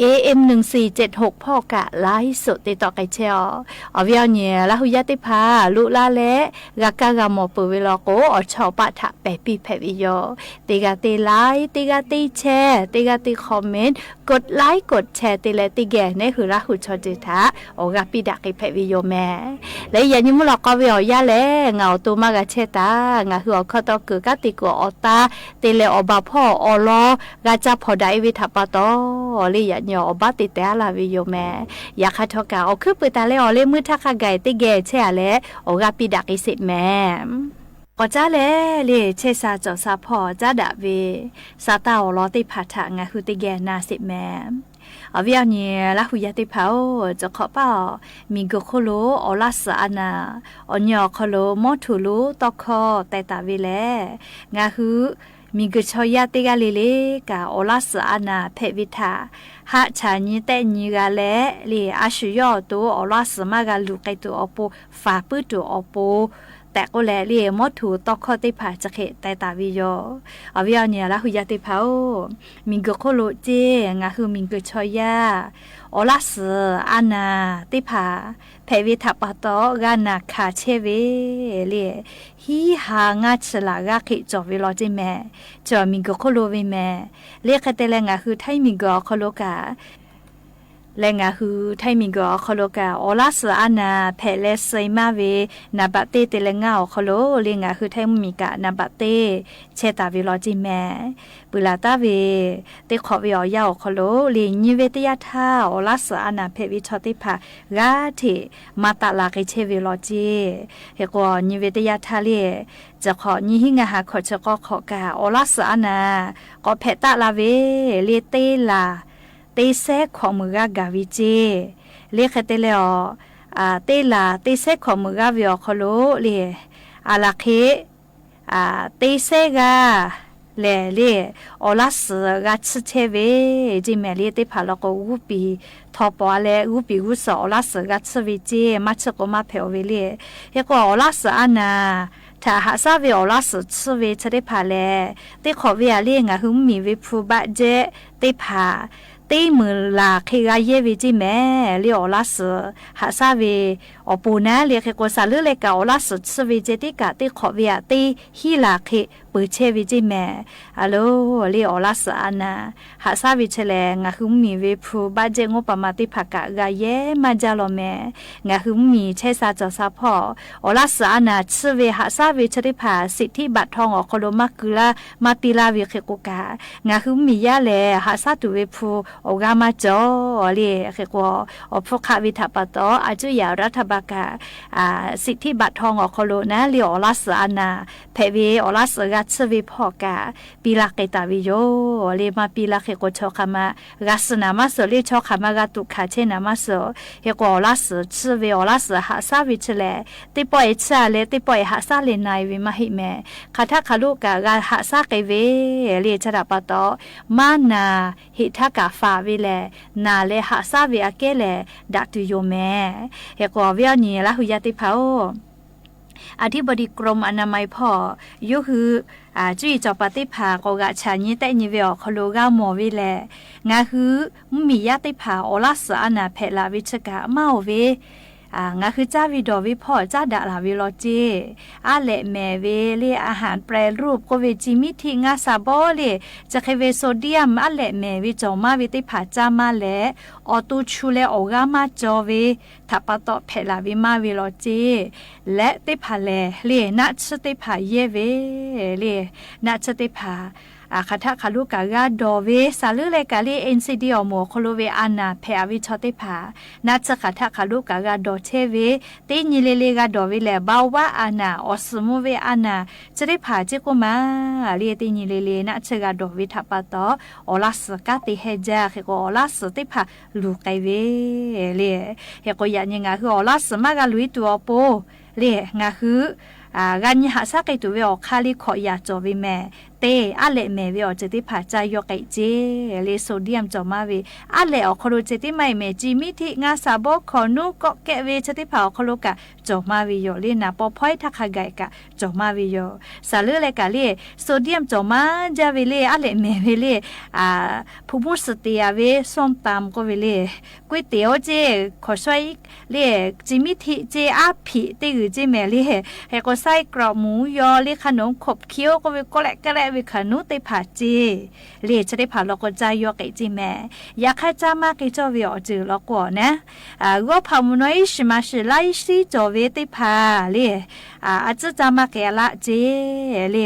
A M หนึ่งสี่เจ็ดหก hpawˇ kaꞈ ไลฟ์สด te tawˆ k'ai chehˇ-aw. Awˬ viˉ awˬ nyi Laˇ hu yaˇ teˇ hpaˍ loꞈ laˇ leh g'a kaˇ g'a mawˬ peuˬ ve law k'o, awˬ chawˇ awˬ paˆ htaꞈ pehˬ piˇ hpehꞈ ve yoˬ. Teˇ g'aˇ teˇ like, teˇ g'aˇ teˇ share, teˇ g'aˇ teˇ comment, กดไลค์ กดแชร์ te leh teˇ geh nehˉ hui Laˇ hu chaw ceuˬ htaꞈ awˬ g'aˇ piˇ daꞈ k'ai hpehꞈ ve yoˬ mehˍ. Leh yaꞈ nyi mvuhˇ lawꞈ k'aw ve awˬ yanˇ lehˬ, ngaˬ awˬ to maˇ g'a chehˇ taˍ. Ngaˬ hui awˬ hkawˇ tawˇ kuiˬ kanˉ te kuiˬ awˬ taˇ te leh awˬ baˬ hpawˇ awˬ lawn g'a ca hpawnˬ daꞈ-e ve htaꞈ pa taw, le yaꞈ nyi awˬ baˆ te tehˉ laˇ ve yoˬ mehˍ. Yaꞈ hk'aˇ htawˇ kaꞈ awˬ hkuiˉ peuˬ taˍ leh awˬ leh meuˇ htaˇ hk'a gaˬ teˇ geh chehˇ-a leh awˬ g'aˇ piˇ daꞈ k'ai sheˍ mehˍ. K'awꞈ caˉ leh le chehˇ sha cawˬ sha hpawˇ caˉ daꞈ ve sa taˇ awˬ lawn teˇ hpaˍ htaꞈ ngaˬ hui teˇ geh na sheˍ mehˍ. Awˬ viˉ awˬ nyi Laˇ hu yaˇ teˇ hpaˍ-oˬ, cawˬ hk'awꞈ paˇ-oˬ, miˬguiˬ hk'oˆ lo awˬ laˇ suhˍ a naˍ awˬ nyi awˬ hk'aw lo mawˇ htuꞈ lonˉ tawˇ hkawˇ teh taˍ ve lehˬ, ngaˬ hui miˬguiˬ chaw yaˇ teˇ g'aˇ le le kaꞈ awˬ laˇ suhˍ a naˍ hpehꞈ ve htaꞈ haꞈ chaꞈ nyi tehˆ nyi g'a leh le, a shu yawˇ awˬ to awˬ laˇ suhˍ maˇ g'a luˬ k'ai tuˬ awˬ pon, faˍ puiˉ tuˬ awˬ pon tehꞈ k'oˆ leh le, mawˇ htuꞈ tawˇ hkawˇ teˇ hpaˍ chi hk'e teh taˍ ve yoˬ. Awˬ viˉ awˬ nyi Laˇ hu yaˇ teˇ hpaˍ-oˬ, miˬguiˬ hk'oˆ lo ceˇ ngaˬ hui miˬguiˬ chaw yaˇ awˬ laˇ suhˍ a naˍ teˇ hpaˍ hpehꞈ ve htaꞈ pa taw g'a naˬ hkanˍ chehˇ ve le, hiˉ ha ngaˇ chi laˬ g'aˇ hk'e cawˬ ve law ceˇ mehˍ. Chi awˬ miˬguiˬ hk'oˆ lo ve mehˍ. Le hk'e te leh ngaˬ hui Htaiˇ miˬguiˬ awˬ hk'aw lo kaꞈ leh ngaˬ hui Htaiˇ miˬguiˬ awˬ hk'aw lo kaꞈ awˬ laˇ suhˍ a naˍ hpehꞈ leh suh-e maˇ ve naˍ baꞈ teˇ te leh ngaˇ awˬ hk'aw lo le ngaˬ hui Htaiˇ mvuhˇmiˬ kaꞈ naˍ baꞈ teˇ chehˇ taˍ ve law ceˇ mehˍ. Peuˬ laˬ taˍ ve teˇ hk'awꞈ ve awˬ yanˇ awˬ hk'aw lo le nyi ve teˇ yanˇ htaˇ awˬ laˇ suhˍ a naˍ hpehꞈ ve chaw teˇ hpaˍ g'aˇ hteꞈ maˇ taˆ la k'ai chehˇ ve law ceˇ. Hk'e k'o nyi ve teˇ yanˇ htaˇ le, cawˬ hk'awꞈ nyi hiˉ ngaˇ ha hkawꞈ chi k'awˇ hk'awꞈ kaꞈ awˬ laˇ suhˍ a naˍ k'awꞈ hpehꞈ taˆ la ve le teˇ laˬ teˇ sehˉ hkawꞈ meuˍ g'aˇ gaˬ ve ceˇ. Le hk'e te leh awˬ, teˇ laˬ teˇ sehˉ hkawꞈ meuˍ g'aˇ ve awˬ hk'aw lo le, a laˬ hk'e teˇ sehˉ g'aˇ lehˬ le, awˬ laˇ suhˍ g'a tsuhˇ chehˇ ve ceˇ mehˍ. Le teˇ hpaˍ law k'o g'uˇ piˍ htaw paw-a leh g'uˇ piˍ g'uˇ suhˍ awˬ laˇ suhˍ g'a tsuhˇ ve ceˇ, maˇ tsuhˇ k'o maˇ hpehꞈ-o ve le. Hk'e k'o awˬ laˇ suhˍ a naˍ htaꞈ haꞈ shaˉ ve awˬ laˇ suhˍ tsuhˇ ve chi teˇ hpaˍ lehˬ, teˇ hk'awꞈ ve-a le ngaˬ hui mvuhˇmiˬ ve hpu baˆ jehˇ teˇ hpaˍ teˇ meunˍ laˬ hk'e g'a yehˇ ve ceˇ mehˍ. Le awˬ laˇ suhˍ haꞈ shaˉ ve awˬ pon naˉ le hk'e k'o shaˍ leuˉ leh kaꞈ awˬ laˇ suhˍ tsuhˇ ve ceh tiˉ kaꞈ teˇ hk'awꞈ ve-a teˇ hiˉ laˬ hk'e peuˬ chehˇ ve ceˇ mehˍ. A lo, le awˬ laˇ suhˍ a naˍ haꞈ shaˉ ve chi lehˬ ngaˬ hui mvuhˇmiˬ ve hpu baˆ jehˇ งบประมาณ teˇ hpaˍ kaꞈ g'a yehˇ maˇ jaˇ law mehˍ. Ngaˬ hui mvuhˇmiˬ chehˇ sha cawˬ sha hpawˇ awˬ laˇ suhˍ a naˍ tsuhˇ ve haꞈ shaˉ ve chi teˇ hpaˍ สิทธิบัตรทอง awˬ hk'aw lo maˇ keu laˇ maˇ piˇ laˇ ve hk'e k'o kaꞈ, ngaˬ hui mvuhˇmiˬ yaˇ lehˬ haꞈ shaˉ tuˬ ve hpu awˬ g'aˇ maˇ cawˬ le. Hk'e k'o awˬ hpfuhˇ hk'aˆ ve htaꞈ pa taw a cuˇ yaꞈ รัฐบาล kaꞈ สิทธิบัตรทอง awˬ hk'aw lo naˉ le awˬ laˇ suhˍ a naˍ hpehꞈ ve awˬ laˇ suhˍ g'a tsuhˇ ve hpawˇ kaꞈ piˇ laˇ k'ai taˍ ve yoˬ le. Maˇ piˇ laˇ hk'e k'o chaw hk'aˬ ma g'a suh naˍ maˇ suh le, chaw hk'aˬ ma g'a tuꞈ hkanˍ chehˇ naˍ maˇ suh. Hk'e k'o awˬ laˇ suhˍ tsuhˇ ve awˬ laˇ suhˍ haꞈ shaˉ ve chi lehˬ, teˇ pawˆ-e tsuhˇ-a leh teˇ pawˆ-e haꞈ shaˉ leh na-e ve maˇ heˆ mehˍ. Hk'aˬ htaˆ hk'aˬ lo kaꞈ g'a haꞈ shaˉ k'ai ve le. Chi htaꞈ pa taw maˇ naˬ heꞈ htaˇ kaꞈ faˍ ve lehˬ, naˬ leh haꞈ shaˉ ve aꞈ kehˉ lehˬ daꞈ tuˬ yoˬ mehˍ. Hk'e k'o awˬ viˉ awˬ nyi Laˇ hu yaˇ teˇ hpaˍ-oˬ, อธิบดีกรมอนามัย hpawˇ yawˇ hui cuˇ yiˍ cawˬ paˍ teˇ hpaˍ k'awꞈ g'aꞈ chaꞈ nyi tehˆ nyi ve awˬ hk'aw lo g'a mawˬ ve lehˬ, ngaˬ hui mvuhˇmiˬ yaˇ teˇ hpaˍ awˬ laˇ suhˍ a naˍ hpehꞈ laˬ ve chi kaꞈ maˇ-oˬ ve, ngaˬ hui caˇ ve dawˬ ve hpawˇ caˉ daꞈ laˬ ve law ceˇ. Aˉ lehꞈ mehˍ ve le อาหารแปรรูป k'oˆ ve, chi miˉ htiˆ ngaˇ sa bawˇ le, chi hk'e ve โซเดียม aˉ lehꞈ mehˍ ve cawˬ maˇ ve teˇ hpaˍ caˇ maˇ leh, awˬ to chu leh awˬ g'aˇ maˇ caw ve htaꞈ pa taw hpehꞈ laˬ ve maˇ ve law ceˇ. Leh teˇ hpaˍ lehˬ le naˆ tsuhˇ teˇ hpaˍ yehˇ ve le, naˆ tsuhˇ teˇ hpaˍ hk'aˬ htaˆ hk'aˬ lonˉ kaꞈ g'a dawˬ ve, saˍ leuˉ leh kaꞈ le NCD awˬ moˍ awˬ hk'aw lo ve a naˍ hpehꞈ ve chaw teˇ hpaˍ naˆ tsuhˇ hk'aˬ htaˆ hk'aˬ lonˉ kaꞈ g'a dawˬ chehˇ ve, teˇ nyi le le g'a dawˬ ve lehˬ เบาหวาน a naˍ, awˬ suhˍ mvuh ve a naˍ, chi teˇ hpaˍ ceˇ k'oˆ ma le teˇ nyi le le naˆ tsuhˇ g'a dawˬ ve htaꞈ pa taw, awˬ laˇ suhˍ kanˉ te heh jaˇ hk'e k'o, awˬ laˇ suhˍ teˇ hpaˍ luˬ k'ai ve le. Hk'e k'o, yaꞈ nyi ngaˬ hui awˬ laˇ suhˍ maˇ g'a luˬ e tuˬ awˬ pon le, ngaˬ hui g'a nyi haꞈ shaˉ k'ai tuˬ ve awˬ hk'aˇ le hkawꞈ yaꞈ cawˬ ve mehˍ. Teˇ aˉ lehꞈ mehˍ ve awˬ ceuˬ teˇ hpaˍ caˇ yaw k'ai ceˇ le, โซเดียม cawˬ maˇ ve aˉ lehꞈ awˬ hk'aw lo ceh tiˉ maˇ heˆ mehˍ, chi miˉ htiˆ ngaˇ sa bawˇ hkawꞈ nuˇ kawˆ kehˆ ve chi teˇ hpaˍ awˬ hk'aw lo kaꞈ cawˬ maˇ ve yoˬ le, naˍ paw hpawehˇ htaˇ hk'a gaˬ kaꞈ cawˬ maˇ ve yoˬ. Saˍ leuˉ leh kaꞈ le โซเดียม cawˬ maˇ jaˇ ve le, aˉ lehꞈ mehˍ ve le, hpu mvuhˇ suhˍ te a ve ส้มตำ k'oˆ ve le, ก๋วยเตี๋ยว ceˇ, hkaoˍ shawehˇ le, chi miˉ htiˆ ceˇ, aˉ hpiꞈ teˇ g'uiˬ ceˇ mehˍ le. Hk'e k'o, ไส้กรอกหมูยอ le, hk'a nawˬ hkopꞈ hkiˇ oˇ k'oˆ ve, kawˆ lehˆ kawˆ lehˆ ve hkaoˍ nuˇ teˇ hpaˍ ceˇ le, chi teˇ hpaˍ law k'o caˇ yaw k'ai ceˇ mehˍ. Yaꞈ hk'aˇ caˇ maˇ k'ai cawˇ ve awˬ ceuˬ law k'o awˬ naˉ, g'awˇ hpaꞈ mvuhˇ naw iˉ shiˍ ma shiˍ laiˉ shiˉ cawˬ ve teˇ hpaˍ le, a tcuhˉ caˇ maˇ k'ai a laˆ ceˇ le.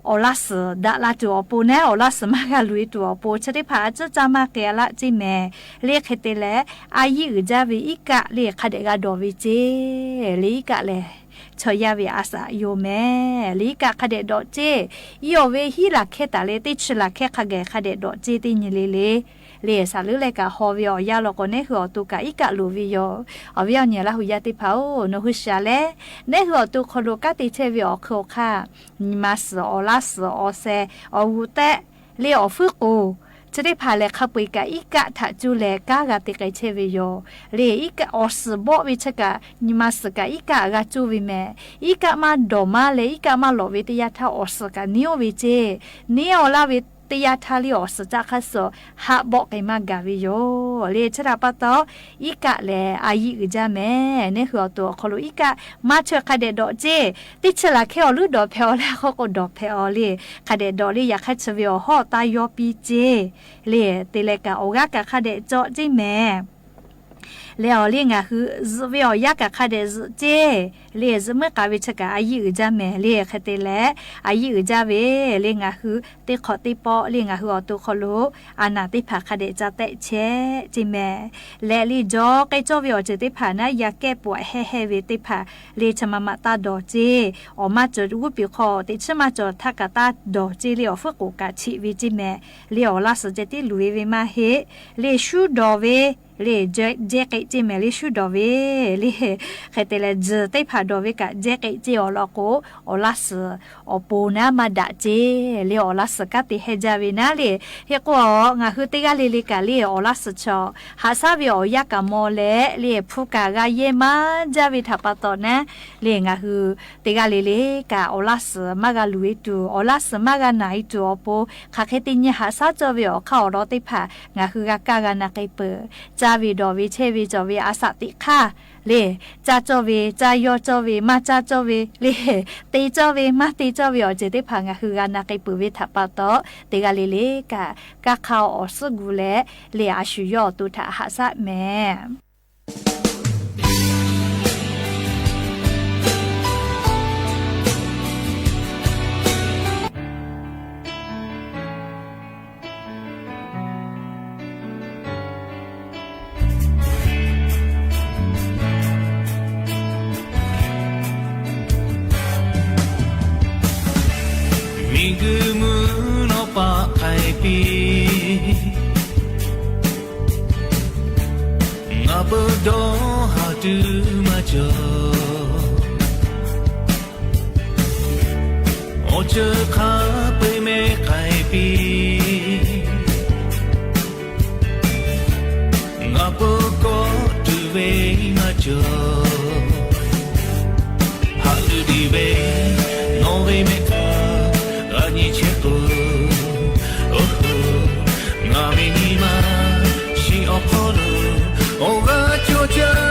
Awˬ laˇ suhˍ daꞈ la tuˬ awˬ pon naˉ, awˬ laˇ suhˍ maˇ g'a luˬ e tuˬ awˬ pon chi teˇ hpaˍ a tcuhˉ caˇ maˇ k'ai a laˆ ceˇ mehˍ le. Hk'e te leh, a yiˇ uiˍ jaˇ ve iˉ kaˆ le hk'a dehꞈ g'a dawˬ ve ceˇ le. Iˉ kaˆ lehˬ, chaw yaˇ ve a shaꞈ yoˬ mehˍ le. Iˉ kaˆ hk'a dehꞈ dawꞈ ceˇ. Iˉ awˬ ve hiˉ laˬ hkehˇ taˍ leh teˇ chi laˬ hkehˇ hk'a gaˬ hk'a dehꞈ dawꞈ ceˇ teˇ nyi le le. Le saˍ leuˉ leh kaꞈ haw ve awˬ yanˇ law k'o, neˉ hui awˬ to kaꞈ iˉ kaˆ loˍ ve yoˬ. Awˬ viˉ awˬ nyi Laˇ huˍ yaˇ teˇ hpaˍ-oˬ, nawˬ hui shaˍ leh, neˉ hui awˬ to hk'aw lo kanˉ te chehˇ ve awˬ hk'eun awˬ hk'aˇ, nyi ma suhˍ, awˬ laˇ suhˍ, awˬ sheh, awˬ g'uˬ tehˆ le, awˬ fuiˉ k'oˍ, chi teˇ hpaˍ lehˬ hk'a peu-eˬ kaꞈ iˉ kaˆ htaꞈ cuˇ leh kanˉ g'a te k'ai chehˇ ve yoˬ. Le iˉ kaˆ awˬ suhˍ bawˆ ve chi kaꞈ nyi ma suhˍ kaꞈ iˉ kaˆ g'a cuˇ ve mehˍ. Iˉ kaˆ maˇ dawˬ maˇ leh iˉ kaˆ maˇ lawꞈ ve teˇ yanˇ htaˇ awˬ suhˍ kaꞈ neˉ oˇ ve ceˇ. Neˉ awˬ laˇ ve teˇ yanˇ htaˇ le awˬ suhˍ caˆ hk'aˇ suh haꞈ bawˆ k'ai maˇ gaˬ ve yoˬ. Le chi htaꞈ pa taw, iˉ kaˆ lehˬ a yiˇ uiˍ jaˇ mehˍ. Neˉ hui awˬ to awˬ hk'aw lo iˉ kaˆ maˇ chaweh hk'a dehꞈ dawꞈ ceˇ. Teˇ chi laˬ hkehˇ awˬ leuˉ dawˬ hpehꞈ-aw leh k'oˆ k'o dawˬ hpehꞈ-aw le. Hk'a dehꞈ dawˬ le, yaꞈ hk'aˇ chi ve awˬ hawˉ taˇ yawˇ piˇ ceˇ. Le te leh kaꞈ awˬ g'aˇ kaꞈ hk'a dehꞈ cawˬ ceˇ mehˍ. Leh awˬ le ngaˬ hui zuhꞈ ve awˬ yanˇ kaꞈ hk'a dehꞈ zuhꞈ ceˇ. Le zuhꞈ meuˇ k'aˍ ve chi kaꞈ a yiˇ uiˍ jaˇ mehˍ. Le hk'e te leh, a yiˇ uiˍ jaˇ ve le ngaˬ hui teˇ hk'awꞈ teˇ pawˆ le ngaˬ hui awˬ to hk'aw lo a naˍ teˇ hpaˍ hk'a dehꞈ ca tehˆ chehˇ ceˇ mehˍ. Leh le jawˬ k'ai cawˇ ve awˬ ceuˬ teˇ hpaˍ naˉ, yaꞈ kehˉ pawꞈ hehˇ hehˇ ve teˇ hpaˍ le chi ma ma taˇ dawˬ ceˇ. Awˬ maˇ cawˬ g'uˇ piˍ hk'aw teꞈ chiˉ maˇ cawˬ htaˇ kaꞈ taˇ dawˬ ceˇ le, awˬ fuiˉ k'oˍ kaꞈ cheꞈ ve ceˇ mehˍ. Le awˬ laˇ suhˍ ceh tiˉ luˬ e ve maˇ heˆ. Le shuˉ dawˬ ve le jehˇ k'ai ceˇ mehˍ. Le shuˉ dawˬ ve le hk'e te leh, tzuhˬ teˇ hpaˍ dawˬ ve kaꞈ jehˇ k'ai ceˇ awˬ lawn k'o, awˬ laˇ suhˍ awˬ pon naˉ maˇ daꞈ ceˇ. Le awˬ laˇ suhˍ kanˉ te heh jaˇ ve naˉ le. Hk'e k'o, ngaˬ hui teˇ g'aˇ le le kaꞈ le awˬ laˇ suhˍ chaw haꞈ shaˉ ve awˬ yanˇ kaꞈ maw leh le hpu kaꞈ g'a yehˇ maˇ jaˇ ve htaꞈ pa taw naˉ, le ngaˬ hui teˇ g'aˇ le le kaꞈ awˬ laˇ suhˍ maˇ g'a luˬ e tuˬ, awˬ laˇ suhˍ maˇ g'a naˬ e tuˬ awˬ pon, hk'aˬ hk'e teˇ nyi haꞈ shaˉ cawˇ ve awˬ hk'aˇ awˬ lawn teˇ hpaˍ ngaˬ hui g'a kaˇ g'a na k'ai peuˬ. Caˇ ve dawˬ ve chehˇ ve cawˬ ve a shaꞈ teꞈ hk'aˇ le, caˇ cawˇ ve, caˇ yaw cawˇ ve, maˇ caˇ cawˇ ve le, te cawˇ ve maˇ te cawˇ ve awˬ ceuˬ teˇ hpaˍ ngaˬ hui g'a na k'ai peuˬ ve htaꞈ pa taw, teˇ g'aˇ le le kaꞈ kanˇ hk'aˇ awˬ suhˉ gu leh le a shu yawˇ awˬ to htaꞈ haꞈ shaˉ mehˍ. Miˬguiˬ mvuhˇ naw paˆ k'ai piˇ, ngaˬ peuˬ dawˇ haˍ tuˬ maˇ cawˬ. Awˬ ceuˬ hk'a peu-eˬ meh k'ai piˇ, ngaˬ peuˬ kawˆ tuˬ ve maˇ cawˬ. Haꞈ leuˆ diˬ ve nawˬ ve mehˆ hk'aˇ g'a nyi chehˇ k'o, ngaˬ ve nyi ma shiˍ awˬ hk'aw lo awˬ g'aˇ cawˬ jaˇ.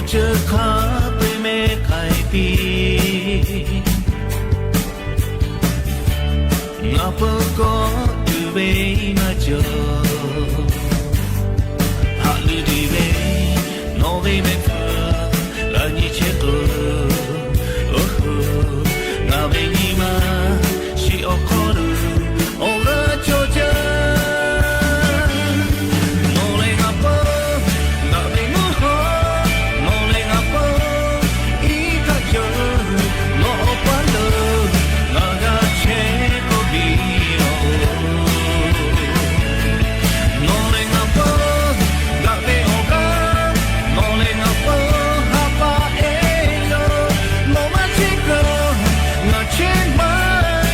Chi hk'a peu-eˬ mehˆ k'ai piˇ. Ngaˬ peuˬ kawˆ tuˬ ve maˇ cawˬ. Haꞈ luˬ tuˬ ve nawˬ ve mehˆ hpu g'a nyi chehˇ k'o, oˇ, ngaˬ ve nyi ma shiˍ awˬ hk'aw lo awˬ g'aˇ cawˬ jaˇ. Nawˬ lehˬ ngaˬ peuˬ daꞈ ve mvuhˇ haw, nawˬ lehˬ ngaˬ peuˬ iˉ kaˆ cawˬ, nawˬ awˬ paˇ lo ngaˬ g'a chehˇ k'oˆ piˇ-oˬ. Nawˬ lehˬ ngaˬ peuˬ daꞈ ve awˬ g'aˇ, nawˬ lehˬ ngaˬ peuˬ ha pa e yoˬ. Nawˬ maˇ chehˇ kaꞈ ngaˬ chehˇ maˇ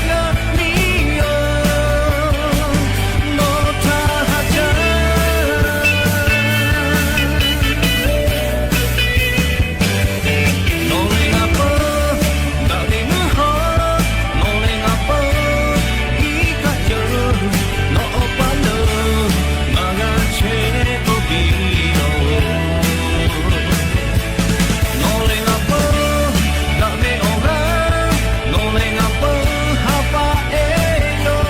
g'a piˇ-oˬ. Nawˬ htaꞈ haꞈ jaˇ. Nawˬ lehˬ ngaˬ peuˬ daꞈ ve mvuhˇ haw, nawˬ lehˬ ngaˬ peuˬ iˉ kaˆ cawˬ, nawˬ awˬ paˇ lo ngaˬ g'a chehˇ k'oˆ piˇ-oˬ. Nawˬ lehˬ ngaˬ peuˬ daꞈ ve awˬ g'aˇ, nawˬ lehˬ ngaˬ peuˬ ha pa e yoˬ.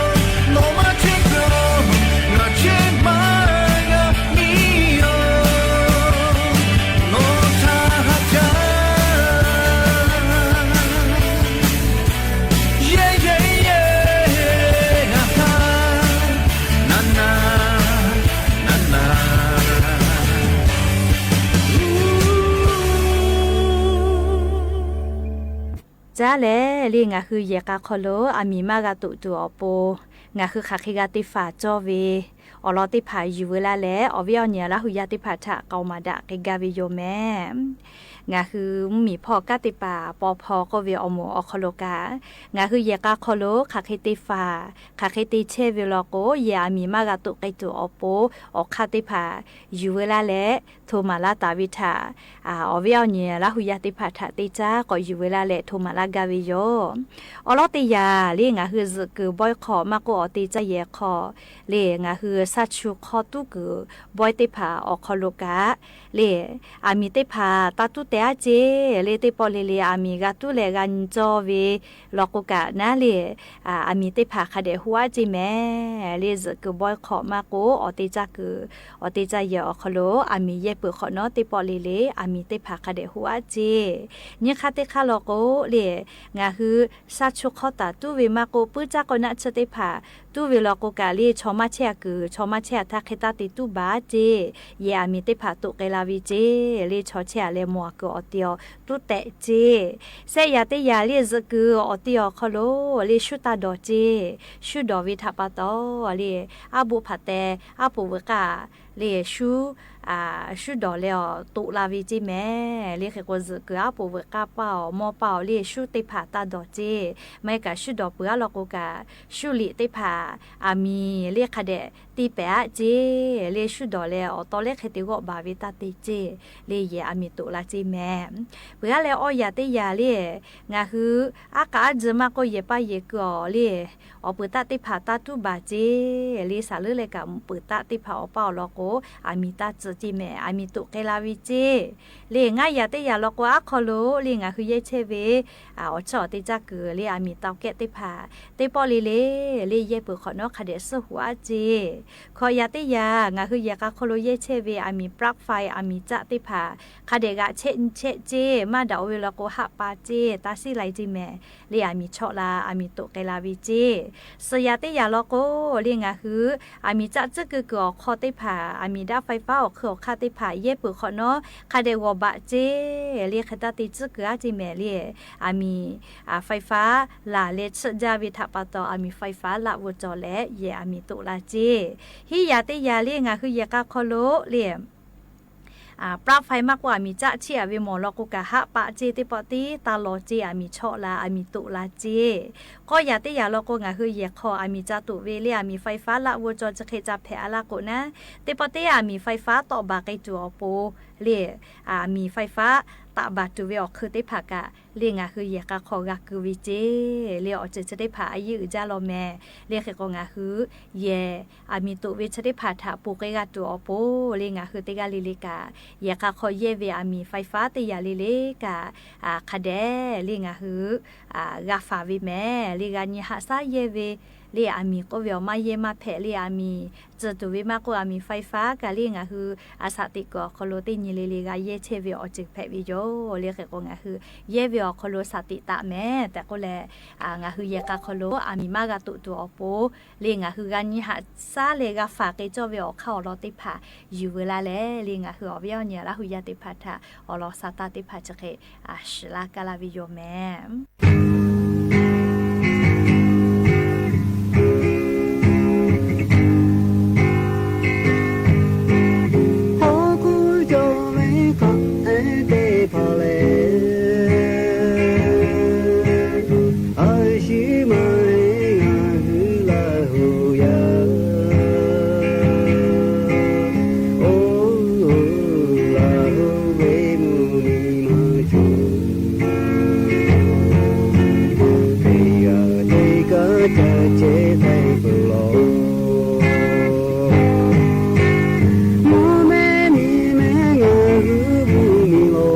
Nawˬ maˇ chehˇ kaꞈ ngaˬ chehˇ maˇ g'a piˇ-oˬ. Nawˬ htaꞈ haꞈ jaˇ. Yehˬ yehˬ yehˬ, a ha, na na, na na. Caˇ leh le ngaˬ hui yehˬ k'a hk'aw lo aˬ miˍ maˇ g'a toꞈ tuˬ awˬ pon, ngaˬ hui hk'aˬ hk'e g'a teˇ hpaˍ cawˇ ve awˬ lawn teˇ hpaˍ yuˬ ve laˇ leh, awˬ viˉ awˬ nyi Laˇ hu yaˇ teˇ hpaˍ htaꞈ k'aoˍ maˍ daꞈ k'ai gaˇ ve yoˬ mehˍ. Ngaˬ hui mvuhˇmiˬ hpawˇ kanˉ te paˍ paw hpaw k'oˆ ve awˬ moˍ awˬ hk'aw lo kaꞈ, ngaˬ hui yehˬ k'a hk'aw lo hk'aˬ hk'e te faˍ, hk'aˬ hk'e te chehˇ ve law k'o, yehˬ aˬ miˍ maˇ g'a toꞈ k'ai tuˬ awˬ pon, awˬ hk'aˇ teˇ hpaˍ yuˬ ve laˇ leh hto maˍ laˇ taˍ ve htaꞈ, awˬ viˉ awˬ nyi Laˇ hu yaˇ teˇ hpaˍ htaꞈ te caˇ k'awꞈ yuˬ ve laˇ leh hto maˍ laˇ gaˇ ve yoˬ. Awˬ lawn teˇ yanˇ le ngaˬ hui zuhꞈ kuiˬ bawehˇ hk'aw maˇ k'oˆ, awˬ te caˇ yehˬ hk'aw le ngaˬ hui shaˉ chu hk'aw tuˉ kuiˬ bawehˇ teˇ hpaˍ awˬ hk'aw lo kaꞈ le, aˬ miˍ teˇ hpaˍ taˇ tuˉ teh aˉ ceˇ le, teˇ pawˆ le le aˬ miˍ g'a tuˉ leh g'a nyi cawˇ ve law k'o kaꞈ naˉ le, aˬ miˍ teˇ hpaˍ hk'a dehꞈ hoˆ aˉ ceˇ mehˍ le. Zuhꞈ kuiˬ bawehˇ hk'aw maˇ k'oˆ, awˬ te caˇ kuiˬ, awˬ te caˇ yehˬ awˬ hk'aw lo aˬ miˍ yehˇ peuˬ hk'awꞈ nawˉ teˇ pawˆ le le aˬ miˍ teˇ hpaˍ hk'a dehꞈ hoˆ aˉ ceˇ. Nyi hk'aˇ teˇ hk'aˇ law k'o le, ngaˬ hui shaˉ chu hk'aw taˍ tuˉ ve maˇ k'oˆ, puiˉ caˇ k'awꞈ naˆ tsuhˇ teˇ hpaˍ tuˉ ve law k'o kaꞈ le, chaw maˇ chehˇ a kuiˬ, chaw maˇ chehˇ a htaˇ hk'e taˇ te tuˉ baˬ ceˇ. Yehˬ aˬ miˍ teˇ hpaˍ toꞈ k'ai la ve ceˇ le, chaw chehˇ a leh mawˬ a kuiˬ awˬ te awˬ tuˉ tehꞈ ceˇ. Sehˆ yaꞈ teˇ yaꞈ le zuhꞈ kuiˬ awˬ te awˬ hk'aw lo le shuˉ taˇ dawˬ ceˇ. Shuˉ dawˬ ve htaꞈ pa taw le, aˉ boˆ hpaˍ teh aˉ poꞈ veuꞈ k'aˇ le shuˉ, shuˉ dawˬ leh awˬ toꞈ la ve ceˇ mehˍ le. Hk'e k'o zuhꞈ kuiˬ aˉ poꞈ veuꞈ k'aˇ paˇ awˬ mawˇ paˇ awˬ le shuˉ teˇ hpaˍ taˇ dawˬ ceˇ. Maˇ heˆ kaꞈ shuˉ dawˬ peuˬ aˉ law k'o kaꞈ, shuˉ liꞈ teˇ hpaˍ aˬ miˍ le hk'a dehꞈ te pehˍ aˉ ceˇ le. Shuˉ dawˬ leh awˬ taw lehˉ hk'e te g'awˆ baˬ ve taˇ te ceˇ le, yehˬ aˬ miˍ toꞈ la ceˇ mehˍ. Peuˬ aˉ leh awˇ yaꞈ teˇ yaꞈ le, ngaˬ hui aˉ k'aꞈ aˉ tcuh maˇ k'oˆ, yehˬ paˇ yehˬ ku awˬ le awˬ peuˬ taˆ teˇ hpaˍ taˇ tuˉ baˬ ceˇ le. Saˍ leuˉ leh kaꞈ peuˬ taˆ teˇ hpaˍ awˬ paˇ awˬ lawn k'o, aˬ miˍ taˇ tcuh ceˇ mehˍ, aˬ miˍ toꞈ k'ai la ve ceˇ le. Ngaˇ yaꞈ teˇ yaꞈ law k'o, aˉ hk'aw lo le ngaˬ hui yehˇ chehˇ ve awˬ chawˇ awˬ te caˇ kuiˬ le aˬ miˍ tawˍ kehˆ teˇ hpaˍ teˇ pawˆ le le le yehˇ peuˬ hk'awꞈ nawˉ hk'a dehꞈ suhˉ hoꞈ aˉ ceˇ. Hkawꞈ yaꞈ teˇ yaꞈ ngaˬ hui yehˬ k'a hk'aw lo yehˇ chehˇ ve aˬ miˍ ปลั๊กไฟ aˬ miˍ caˆ teˇ hpaˍ hk'a dehꞈ g'aꞈ chehˆ nyi chehˆ ceˇ. Maˇ daꞈ-o ve law k'o, haˆ pa ceˇ, taˇ siˉ lai ceˇ mehˍ le. Aˬ miˍ chawˆ la, aˬ miˍ toꞈ k'ai la ve ceˇ. Suhˍ yaꞈ teˇ yaꞈ law k'o le, ngaˬ hui aˬ miˍ caˆ tcuhˉ kuiˬ kuiˬ awˬ hk'aw teˇ hpaˍ, aˬ miˍ daˆ ไฟฟ้า awˬ hk'eun awˬ hk'aˇ teˇ hpaˍ yehˇ peuˬ hk'awꞈ nawˉ hk'a dehꞈ g'awˬ baꞈ ceˇ le. Hk'e taˇ te tcuhˉ kuiˬ aˉ ceˇ mehˍ le. Aˬ miˍ ไฟฟ้า laˬ leh tsuhˆ jaˇ ve htaꞈ pa taw, aˬ miˍ ไฟฟ้า laˆ g'awˬ cawˬ leh yehˬ aˬ miˍ toꞈ la ceˇ. Hiˉ yaꞈ teˇ yaꞈ le ngaˬ hui yehˬ k'a hk'aw lo le ปลั๊กไฟ maˇ k'oˆ, aˬ miˍ caˆ chiˇ aꞈ ve mawˬ law k'o kaꞈ, haˆ pa ceˇ, teˇ pawˆ tiˉ taˇ law ceˇ. Aˬ miˍ chawˆ la, aˬ miˍ toꞈ la ceˇ. K'awˇ yaꞈ teˇ yaꞈ law k'o, ngaˬ hui yehˬ hk'aw aˬ miˍ ca toꞈ ve le, aˬ miˍ ไฟฟ้า laˆ g'awˬ cawˬ chi hk'e ca hpehꞈ a laˇ k'o naˉ, teˇ pawˆ tiˉ aˬ miˍ ไฟฟ้า tawˆ baˬ k'ai tuˬ awˬ pon le, aˬ miˍ ไฟฟ้า taꞈ baˬ tuˬ ve awˬ hk'eun teˇ hpaˍ kaꞈ le ngaˬ hui yehˬ k'a hk'aw g'a ku ve ceˇ le awˬ ceuˬ chi teˇ hpaˍ a yeˇ uiˍ jaˇ law mehˍ. Le hk'e k'o ngaˬ hui yehˬ aˬ miˍ toꞈ ve chi teˇ hpaˍ htaꞈ ponˬ k'ai g'a tuˬ awˬ pon le ngaˬ hui teˇ g'aˇ le le kaꞈ yehˬ k'a hk'aw yehˇ ve aˬ miˍ ไฟฟ้า teˇ yaꞈ le le kaꞈ hk'a dehꞈ le ngaˬ hui g'a faˍ ve mehˍ. Le g'a nyi haꞈ shaˉ yehˇ ve le aˬ miˍ k'oˆ ve awˬ maˇ yehˇ maˇ hpehꞈ le aˬ miˍ tcuh tuˬ ve maˇ k'oˆ aˬ miˍ ไฟฟ้า kaꞈ le ngaˬ hui a shaꞈ teꞈ kuiˬ awˬ hk'aw lo teˇ nyi le le g'a yehˇ chehˇ ve awˬ ceuˬ hpehꞈ ve yoˬ. Le hk'e k'o ngaˬ hui yehˇ ve awˬ hk'aw lo shaꞈ teꞈ taˍ mehˍ tehꞈ k'oˆ leh, ngaˬ hui yehˬ k'a hk'aw lo aˬ miˍ maˇ g'a toꞈ tuˬ awˬ pon le ngaˬ hui g'a nyi haꞈ shaˉ leh g'a faˍ k'ai cawˇ ve awˬ hk'aˇ awˬ lawn teˇ hpaˍ yuˬ veu laˇ leh le ngaˬ hui awˬ viˉ awˬ nyi Laˇ huˍ yaˇ teˇ hpaˍ htaꞈ awˬ lawn sa taˇ teˇ hpaˍ chi hk'e shiˍ laˇ kaˇ laˇ ve yoˬ mehˍ. Hk'aw k'oˆ cawˬ ve hk'aˬ hk'e te hpaˍ lehˬ, a shu maˇ heˆ ngaˬ hui Laˇ huˍ yaˇ. Oˇ Laˇ huˍ ve mvuhˇ miˬ maˇ cawˬ, teˇ g'aˇ teˇ kaꞈ ca chehˇ k'ai peuˬ law. Mvuhˇ mehˍ miˬ mehˍ ngaˬ hui mvuhˇ miˬ law,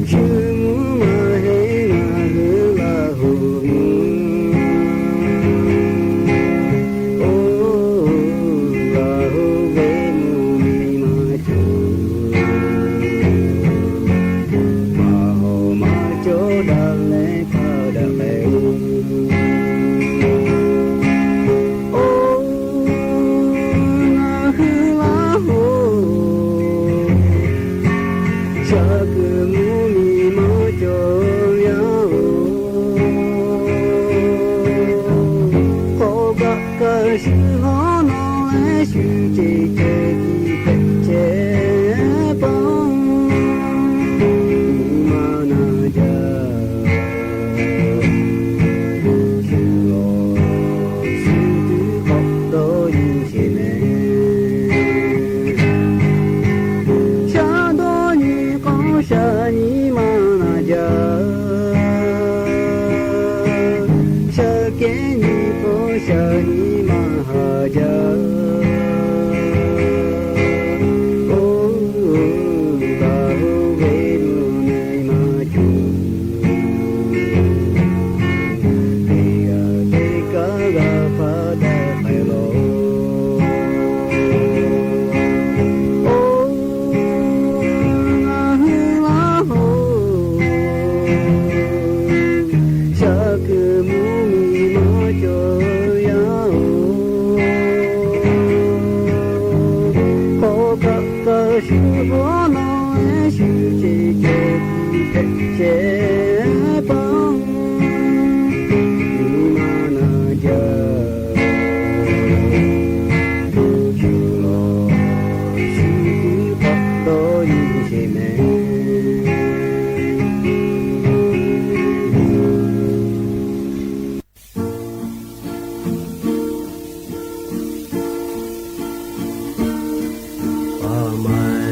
shu mvuhˇ maˇ heˆ ngaˬ hui Laˇ huˍ mvuhˇ. Oˇ Laˇ huˍ ve mvuhˇ miˬ maˇ cawˬ, maˇ hawˍ maˇ cawˬ daꞈ leh hpaˇ daꞈ k'ai-oˬ. Oˇ ngaˬ hui Laˇ huˍ, shaˍ kuiˬ mvuhˇ miˬ maˇ cawˬ yaˇ-oˬ. Hk'aw kaꞈ kaꞈ shu hawˉ nawˬ leh shu ceˬ ceh tiˉ hpehꞈ chehˇ paˇ, nyi ma naˬ jaˇ. Shu lawˬ shu tuˉ k'awꞈ dawˇ nyi sheˍ mehˍ. Shaˉ dawˇ nyi k'awˇ shaˍ nyi ma naˬ jaˇ. Shaˉ kehˉ nyi k'awˇ shaˍ nyi ma haˍ jaˇ. Oˇ Laˇ huˍ ve mvuhˇ miˬ maˇ cawˬ, teˇ g'aˇ teˇ kaꞈ g'a hpaˇ daꞈ k'ai law. Oˇ ngaˬ hui Laˇ huˍ, shaˍ kuiˬ mvuhˇ miˬ maˇ cawˬ yaˇ-oˬ. Hk'aw kaꞈ kaꞈ shu hawˉ nawˬ leh shu ceˬ ceh tiˉ hpehꞈ chehˇ paˇ, nyi ma naˬ jaˇ. Shu lawˬ shu tuˉ k'awꞈ dawˇ nyi sheˍ mehˍ. Paˍ maˍ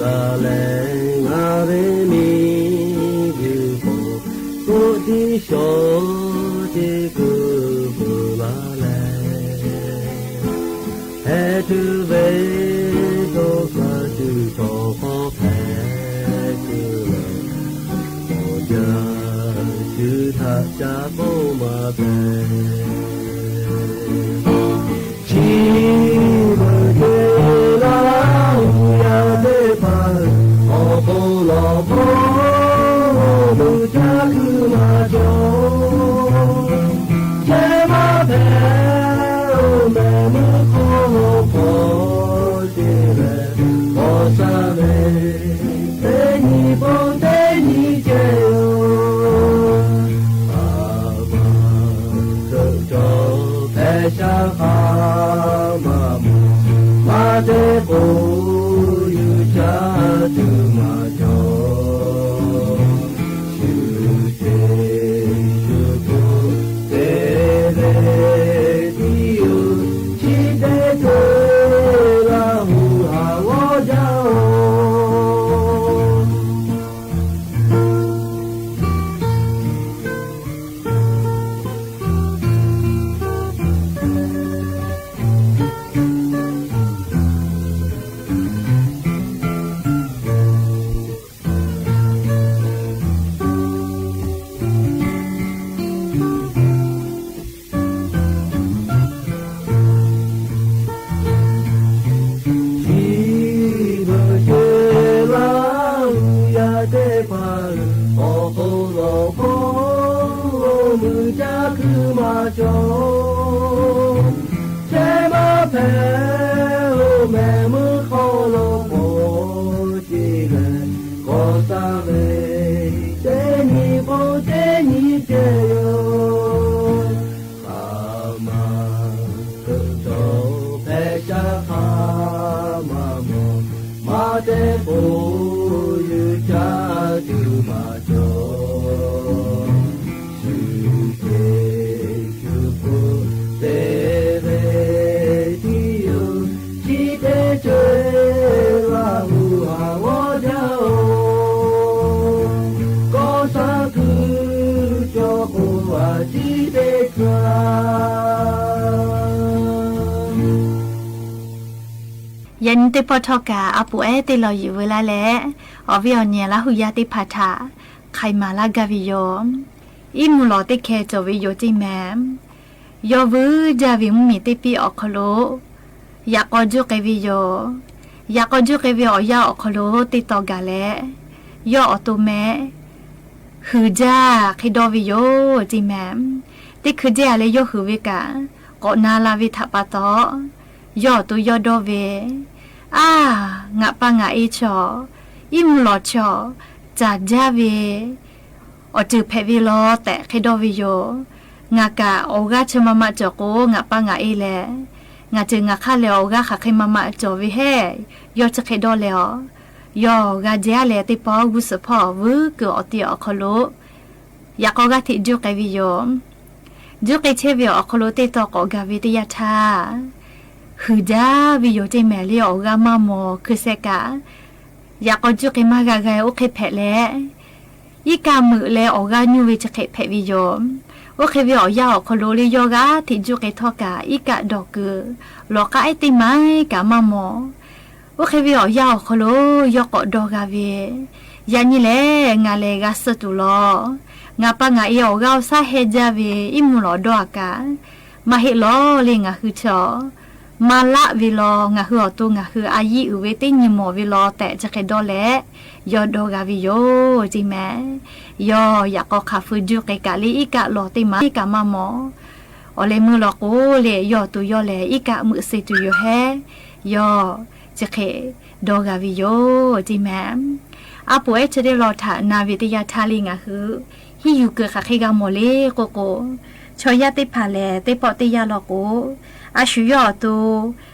laˬ leh ngaˬ ve miˬ guiˬ hpawˇ, k'oˆ tiˉ shawˉ ceˇ kuiˬ peuˬ laˬ leh, heh tuˬ ve dawˇ hk'a shuˍ htawˇ hk'awˇ hpehꞈ tuˬ leh, awˬ jaˇ shu htaꞈ ca k'oˆ maˍ pehˍ. Chi beuꞈ teˇ Laˇ huˍ yaˇ teˇ hpaˍ, awˬ hk'aw lawˬ hk'aw lo caˇ tuˬ maˇ cawˬ. Chehˇ maˇ hpehꞈ-oˬ mehˍ meuˇ hk'aw lo k'awꞈ te leh, k'awꞈ sha ve teˇ nyi pawˆ teˇ nyi ceh-oˬ. A ma hkeuꞈ cawˬ hpehꞈ shaˉ hk'aˇ maˇ mawˬ, maˇ te k'o yuˬ caˇ tuˬ maˇ cawˬ. Shu ce shu hto te ve tiˉ yoˬ, chi teˇ ceuˬ Laˇ huˍ haˍ g'awˇ jaˇ-oˬ. Teˇ k'o yuˬ caˇ tuˬ maˇ cawˬ, shu ceh shu k'oˆ te ve tiˉ yoˬ. Chi teˇ ceuˬ Laˇ huˍ haˍ g'awˇ jaˇ-oˬ, kawˆ shaˉ kuiˬ cawˬ k'o, a ciˉ teˇ hkui a. Yaꞈ nyi teˇ pawˆ htawˇ kaꞈ a poˍ ehˉ teˇ lawˬ yuˬ veu laˇ leh, awˬ viˉ awˬ nyi Laˇ huˍ yaˇ teˇ hpaˍ htaꞈ hk'ai maˍ laˇ gaˇ ve yoˬ. Iˉ mvuhˇ lawꞈ teˇ hkeh cawˬ ve yoˬ ceˇ mehˍ. Yawˇ vuiˬ jaˇ ve mvuhˇmiˬ teˇ piˇ awˬ hk'aw lo yaꞈ k'aw juˇ k'ai ve yoˬ. Yaꞈ k'aw juˇ k'ai ve awˬ yanˇ awˬ hk'aw lo teˇ taw gaˬ leh, yawˇ awˬ to meh huiˍ jaˇ hk'e dawˇ ve yoˬ ceˇ mehˍ. Teˇ hkui jehˇ a leh yawˇ huiˍ ve kaꞈ k'awꞈ na la ve htaꞈ pa taw, yawˇ awˬ to yawˇ dawˇ ve, Aˬ, ngaˬ pa ngaˬ e chaw, iˉ mvuhˇ lawꞈ chaw, caˬ jaˇ ve awˬ ceuˬ hpehꞈ ve law tehꞈ hk'e dawˇ ve yoˬ. Ngaˬ kaꞈ awˬ g'aˇ chi ma ma cawˬ k'o, ngaˬ pa ngaˬ e lehˬ, ngaˬ ceuˬ ngaˬ hk'aˇ lehˬ awˬ g'aˇ hk'aˬ hk'e ma ma cawˬ ve heˆ. Yawˇ chi hk'e dawˇ leh a, yawˇ g'a jehˇ leh teˇ pawˆ g'uˇ suhˍ hpawˇ vuiˬ kuiˬ awˬ ti awˬ hk'aw lo yaꞈ k'aw g'aˇ hteꞈ juˇ k'ai ve yoˬ. Juˇ k'ai chehˇ ve awˬ hk'aw lo teˇ taw k'awꞈ gaˬ ve teˇ yanˇ htaˇ, huiˍ jaˇ ve yoˬ ceˇ mehˍ. Le awˬ g'aˇ maˇ mawˬ hkui sheh kaꞈ, yaꞈ k'aw juˇ k'ai maˇ g'a g'a oˇ hk'e hpehꞈ leh, iˉ kaˆ meuꞈ leh awˬ g'aˇ nyuˇ ve chi hk'e hpehꞈ ve yoˬ. Oˇ hk'e ve awˬ yanˇ awˬ hk'aw lo le yawˇ g'aˇ hteꞈ juˇ k'ai htawˇ kaꞈ, iˉ kaˆ dawˬ kuiˬ lawˬ k'aˉ ehˉ teˇ ma kaꞈ maˇ mawˬ. Oˇ hk'e ve awˬ yanˇ awˬ hk'aw lo yawˇ k'awꞈ dawˇ g'a ve, Yaꞈ nyi lehˬ ngaˬ lehˬ g'a suh tuˬ lawˬ. Ngaˬ pa ngaˬ e awˬ g'aˇ awˬ shaˉ heh jaˇ ve iˉ mvuhˇ lawꞈ dawˇ a kaꞈ, maˇ heˆ lawˬ le ngaˬ hui chaw maˇ laˆ ve law, ngaˬ hui awˬ to ngaˬ hui a yiˇ uiˍ ve teˇ nyi mawˬ ve law tehꞈ chi hk'e dawˇ leh, yawˇ dawˇ g'a ve yoˬ ceˇ mehˍ. Yawˇ yaꞈ k'aw hk'aˬ feu juˇ k'ai kaꞈ le iˉ kaˆ lawˬ teˇ ma kaꞈ maˇ mawˬ. Awˬ leh meuˇ law k'o le yawˇ awˬ to yawˇ lehˬ iˉ kaˆ meuꞈ suh tuˬ yoˬ hehˉ, yawˇ chi hk'e dawˇ g'a ve yoˬ ceˇ mehˍ. A poˍ ehˉ chi teˇ lawˬ htaꞈ na ve teˇ yanˇ htaˇ le ngaˬ hui hiˇ yuˬ kuiˬ hk'aˬ hk'e g'a mawˬ le k'oˆ k'o, chaw yaˇ teˇ hpaˍ lehˬ teˇ pawˆ teˇ yanˇ law k'o, a shu yawˇ awˬ to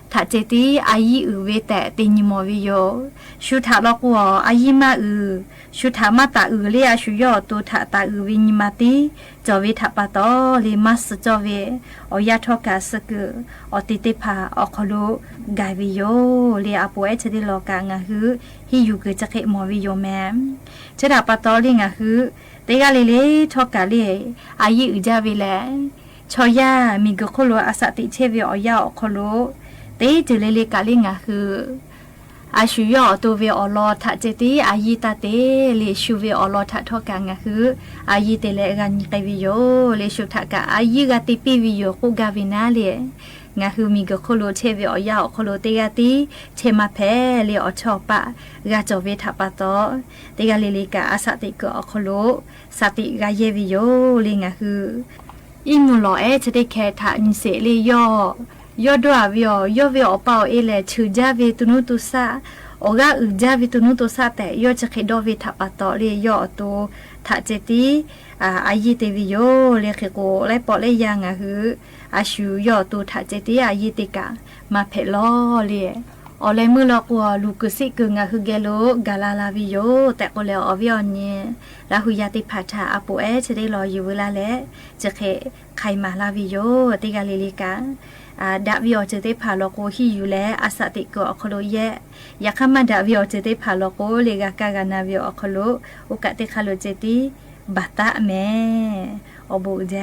htaꞈ ceh tiˉ a yiˇ uiˍ ve tehꞈ te nyi mawˬ ve yoˬ. Shu htaꞈ law k'o a a yiˇ maˇ uiˍ, shu htaꞈ maˇ taˍ uiˍ le a shu yawˇ awˬ to htaꞈ taˍ uiˍ ve nyi ma tiˉ cawˬ ve htaꞈ pa taw le maˇ suh cawˇ ve awˬ yanˇ htawˇ kaꞈ suh kuiˬ awˬ ti teˇ hpaˍ awˬ hk'aw lo gaˬ ve yoˬ le. A poˍ ehˉ chi teˇ lawˬ kaꞈ ngaˬ hui hiˇ yuˬ kuiˬ chi hk'e mawˬ ve yoˬ mehˍ. Chi htaꞈ pa taw le ngaˬ hui teˇ g'aˇ le le htawˇ kaꞈ le a yiˇ uiˍ jaˇ ve lehˬ, chaw yaˇ miˬ guiˬ hk'oˆ lo a shaꞈ teꞈ chehˇ ve awˬ yanˇ awˬ hk'aw lo teˇ ceuˬ le le kaꞈ le ngaˬ hui a shu yawˇ awˬ to ve awˬ lawn htaꞈ ceh tiˉ a yiˇ taˇ te le, shu ve awˬ lawn htaꞈ htawˇ kaꞈ ngaˬ hui a yiˇ te leh g'a nyi k'ai ve yoˬ le. Shu htaꞈ kaꞈ a yiˇ g'a te piˇ ve yoˬ k'oˆ gaˇ ve naˉ le, ngaˬ hui miˬ guiˬ hk'oˆ lo chehˇ ve awˬ yanˇ awˬ hk'aw lo teˇ g'aˇ tiˉ chehˇ maˇ hpehꞈ le. Awˬ chawˇ awˬ paˆ g'a cawˬ ve htaꞈ pa taw, teˇ g'aˇ le le kaꞈ a shaꞈ teꞈ kuiˬ awˬ hk'aw lo shaꞈ teꞈ g'a yehˇ ve yoˬ le. Ngaˬ hui iˉ mvuhˇ lawꞈ ehˉ chi teˇ hkeh htaꞈ nyi sheˍ le yawˇ, yawˇ dawˇ a ve awˬ, yawˇ ve awˬ pa awˬ e lehˬ cheuˬ jaˇ ve to nuˇ to shaˆ, awˬ g'aˇ uiˍ jaˇ ve to nuˇ to shaˆ tehꞈ yawˇ chi hk'e dawˇ ve htaꞈ pa taw le yawˇ awˬ to htaꞈ ceh tiˉ a yiˇ te ve yoˬ le. Hk'e k'o laiˉ pawˆ laiˉ yaˇ ngaˬ hui a shu yawˇ awˬ to htaꞈ ceh tiˉ a yiˇ te kaꞈ maˇ hpehꞈ lawˬ le. Awˬ leh meuˇ law k'o luˬ kuiˬ siˆ kuiˬ ngaˬ hui geh lo gaˬ la la ve yoˬ tehꞈ k'oˆ leh awˬ viˉ awˬ nyi Laˇ huˍ yaˇ teˇ hpaˍ htaꞈ a poˍ ehˉ chi teˇ lawˬ yuˬ veu laˇ leh, chi hk'e hk'ai maˍ laˇ ve yoˬ. Teˇ g'aˇ le le kaꞈ daꞈ ve awˬ ceuˬ teˇ hpaˍ law k'o hiˇ yuˬ leh a shaꞈ teꞈ kuiˬ awˬ hk'aw lo yehˇ. Yaꞈ hk'aˇ maˇ daꞈ ve awˬ ceuˬ teˇ hpaˍ law k'o le g'a kaˇ g'a na ve awˬ hk'aw lo oˇ kaꞈ teˇ hk'aˇ lo ceh tiˉ baˬ taˆ mehˍ. Awˬ bon uiˍ jaˇ.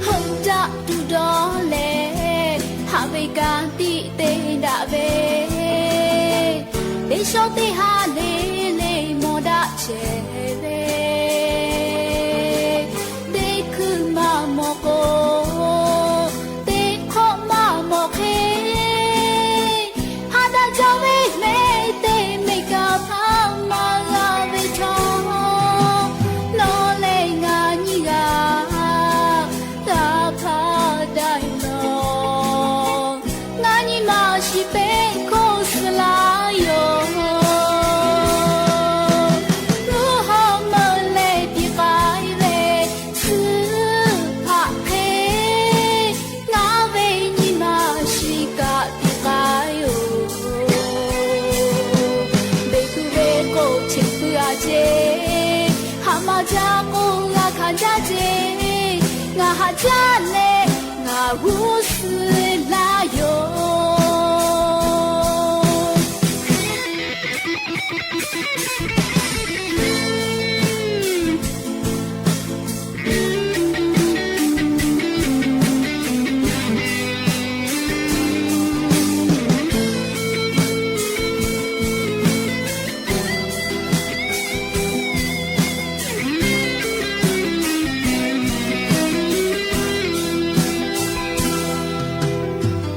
Hawˬ daꞈ tuˬ dawˇ leh, haꞈ ve ka tiꞈ te daꞈ ve, teˇ shawˉ teˇ ha le le mawˬ daꞈ chehˇ ve, teˇ hkui maˇ mawˬ k'o, teˇ hk'awꞈ maˇ mawˬ hk'e, haꞈ daꞈ jaˇ ve mehˆ teˇ mehˆ kaꞈ hpaˇ maˇ g'a ve chaw, nawˬ leh ngaˬ nyiˇ g'aˇ g'a hpaˇ Caˇ ce, ngaˬ haꞈ jaˇ leh ngaˬ g'uˇ suh laˇ yoˬ.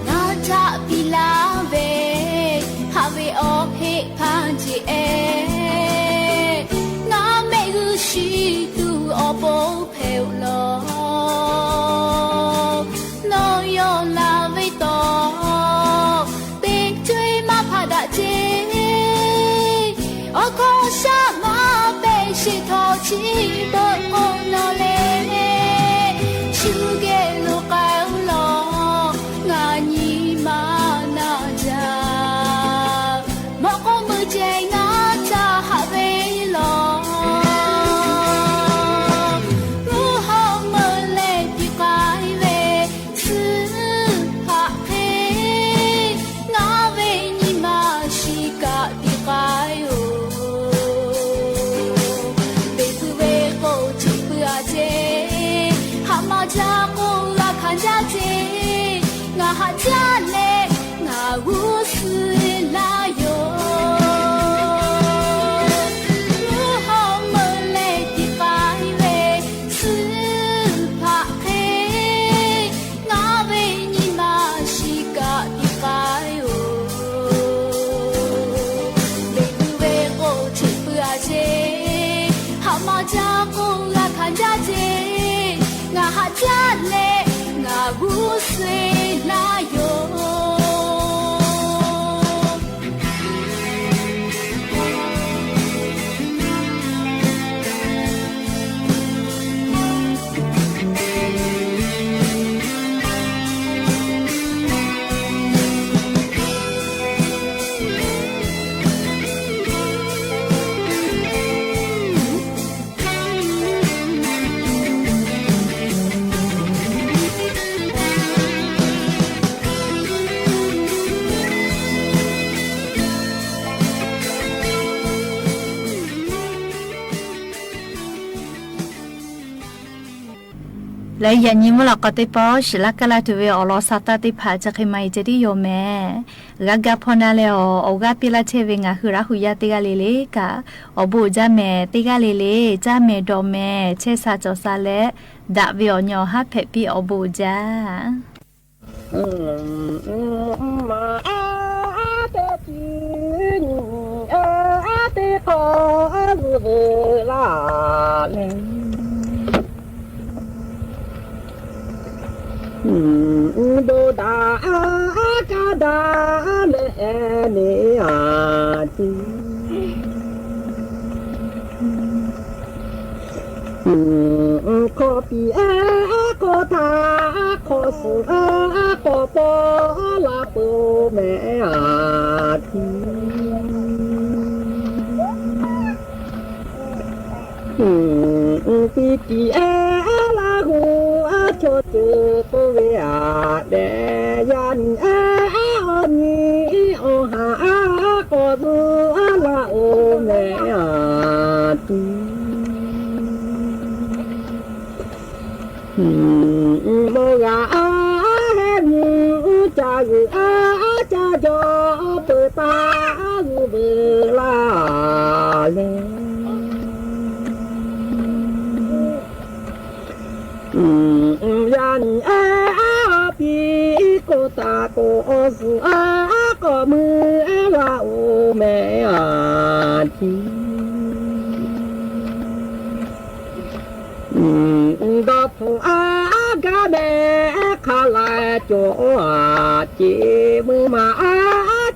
Ngaˬ htaꞈ piˇ laˇ ve, haꞈ ve awˬ heˆ hpanˇ jeˬ ehˉ, ngaˬ mehˆ g'uˇ shiˍ tuˬ awˬ pon hpehꞈ-oˬ law. Nawˬ yawˇ laˬ ve tawˍ, teˇ co-e maˇ hpaˇ daꞈ ce. Awˬ hkawˇ shaˉ maˇ pehˇ sheˍ htawˇ, chi beuꞈ k'o nawˬ lehˬ, shu geh lo k'ai-o law. Ngaˬ nyi ma naˬ jaˇ, mawꞈ k'aw meuˇ ceh ngaˬ htaꞈ haꞈ ve law. Mvuhˇ hawˉ meuˇ leh piˇ k'ai ve, suhˉ hpaꞈ hk'e, ngaˬ ve nyi ma shiˍ kaꞈ piˇ k'ai-oˬ. Beˬ puiˉ ve k'o, cheꞈ puiˉ-a ce. Haꞈ maˇ jaˇ k'o, g'a hkanˍ jaˇ ce. Ngaˬ haꞈ jaˇ leh ngaˬ g'uˇ suh laˇ yoˬ. Mvuhˇ hawˉ meuˇ leh piˇ k'ai ve, suhˉ hpaꞈ hk'e, ngaˬ ve nyi ma shiˍ kaꞈ piˇ k'ai-oˬ. Beˬ puiˉ ve k'o, cheꞈ puiˉ-a ce. Haꞈ maˇ jaˇ k'o, g'a hkanˍ jaˇ ce. Ngaˬ haꞈ jaˇ leh ngaˬ g'uˇ suh laˇ yoˬ. Leh yaꞈ nyi mvuhˇ lawꞈ k'aw teˇ pawˆ shiˍ laˇ kaˇ laˇ tuˬ ve awˬ lawn sa taˇ teˇ hpaˍ chi hk'e maˇ heˆ ceh tiˉ yoˬ mehˍ. G'a ga hpaw na leh awˬ, awˬ g'aˇ piˇ laˇ chehˇ ve ngaˬ hui Laˇ hu yaˇ teˇ g'aˇ le le kaꞈ, awˬ bon uiˍ jaˇ mehˍ. Teˇ g'aˇ le le caˇ mehˍ dawˬ mehˍ, chehˇ sha cawˬ sha leh, daꞈ ve awˬ nyi awˬ haˉ hpehꞈ piˇ awˬ bon uiˍ jaˇ. Ma a te ti ni a te k'aw a zuhˬ ve laˇ leh, bon daꞈ a kaˇ daꞈ leh ne a ti. Hk'awꞈ piˍ a k'awꞈ htaꞈ k'awꞈ suhˍ a k'awꞈ paw laˇ peuˬ mehˍ a ti. Tiˇ tiˇ a Laˇ hu a chaw ceuˬ k'oˆ ve a dehꞈ, yaˇ nyi a awˬ nyi awˬ haˍ a k'awꞈ zuhˬ a laˇ oˬ mehˍ a ti. Mawˇ g'a a heh mvuhˇ ca g'uiˬ a ca jaw peuˬ taˍ a g'uˇ veuˬ laˇ leh. Yaˇ nyi a piˇ k'oˆ taˍ k'o, awˬ suhˍ a k'awꞈ mui a laˇ oˬ mehˍ a ti. Dawˇ hpfuhˇ a gaˇ mehˍ hk'a laiˬ cawˬ a ceˬ, mui ma a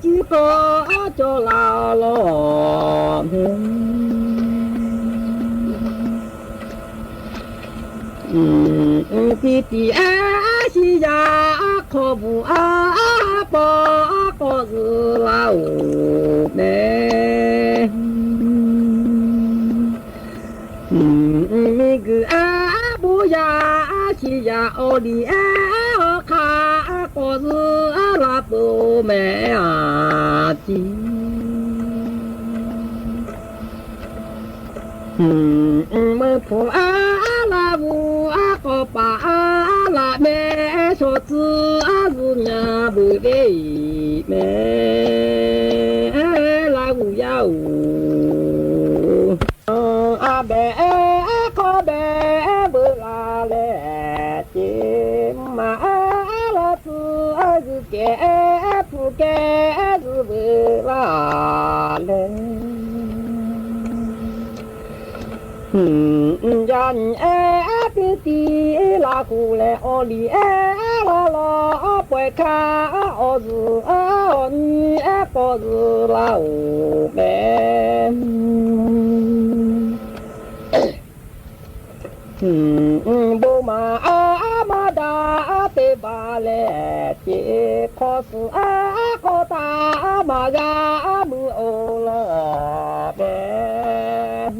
ciˉ k'awꞈ cawˬ laˇ lawˬ mehˍ. Tiˇ tiˇ a shiˍ yaˇ hk'aw bvuhꞈ a paw k'awꞈ zuhˬ laˇ oˬ mehˍ. Miˬguiˬ a Oˇ yaˇ a shiˍ yaˇ awˬ liꞈ ehˉ awˬ hk'aˇ k'awꞈ zuhˆ a laˇ peuˬ mehˍ a ciˉ. Meuˇ hpu a laˇ vuˬ a k'awꞈ paˍ a laꞈ mehˍ, shawˍ tcuh a zuhˆ nyaˇ beuꞈ ve mehˍ, Laˇ huˍ yaˇ oˬ. A behˬ k'awˇ behˬ veuꞈ la leh, ceˇ maˬ a laˇ tcuh a zuhˆ kehˬ hpu kehˬ zuhˆ veuꞈ la leh, yaˇ nyi ehˉ teˇ tiˉ Laˇ huˍ leh awˬ liꞈ ehˉ la law, pawehˇ hkaˇ awˬ zuhˬ awˬ nyi ehˉ k'awꞈ zuhˆ laˇ oˬ mehˍ. Bon maˍ a maˇ daꞈ teˇ hpaˍ lehˬ, ceˇ hk'aw suhˍ a hk'aw taˍ maˇ g'a mui oˬ law mehˍ.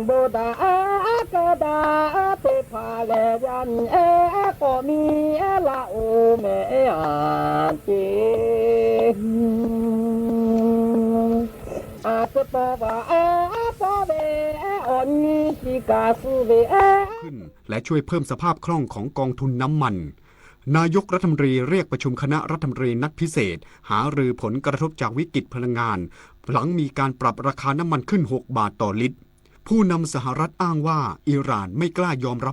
Bon daꞈ a kaˇ daꞈ teˇ hpaˍ lehˬ, yaˇ nyi ehˉ k'awꞈ miˇ ehˉ laˇ oˬ mehˍ a ceˇ. A suh taw vaˬ a paˇ ve awˬ nyi shiˍ kaꞈ suh ve ehˉ และช่วยเพิ่มสภาพคล่องของกองทุนน้ำมัน นายกรัฐมนตรีเรียกประชุมคณะรัฐมนตรีนัดพิเศษ หารือผลกระทบจากวิกฤตพลังงาน หลังมีการปรับราคาน้ำมันขึ้น หก บาทต่อลิตร ผู้นำสหรัฐอ้างว่าอิหร่านไม่กล้ายอมรับ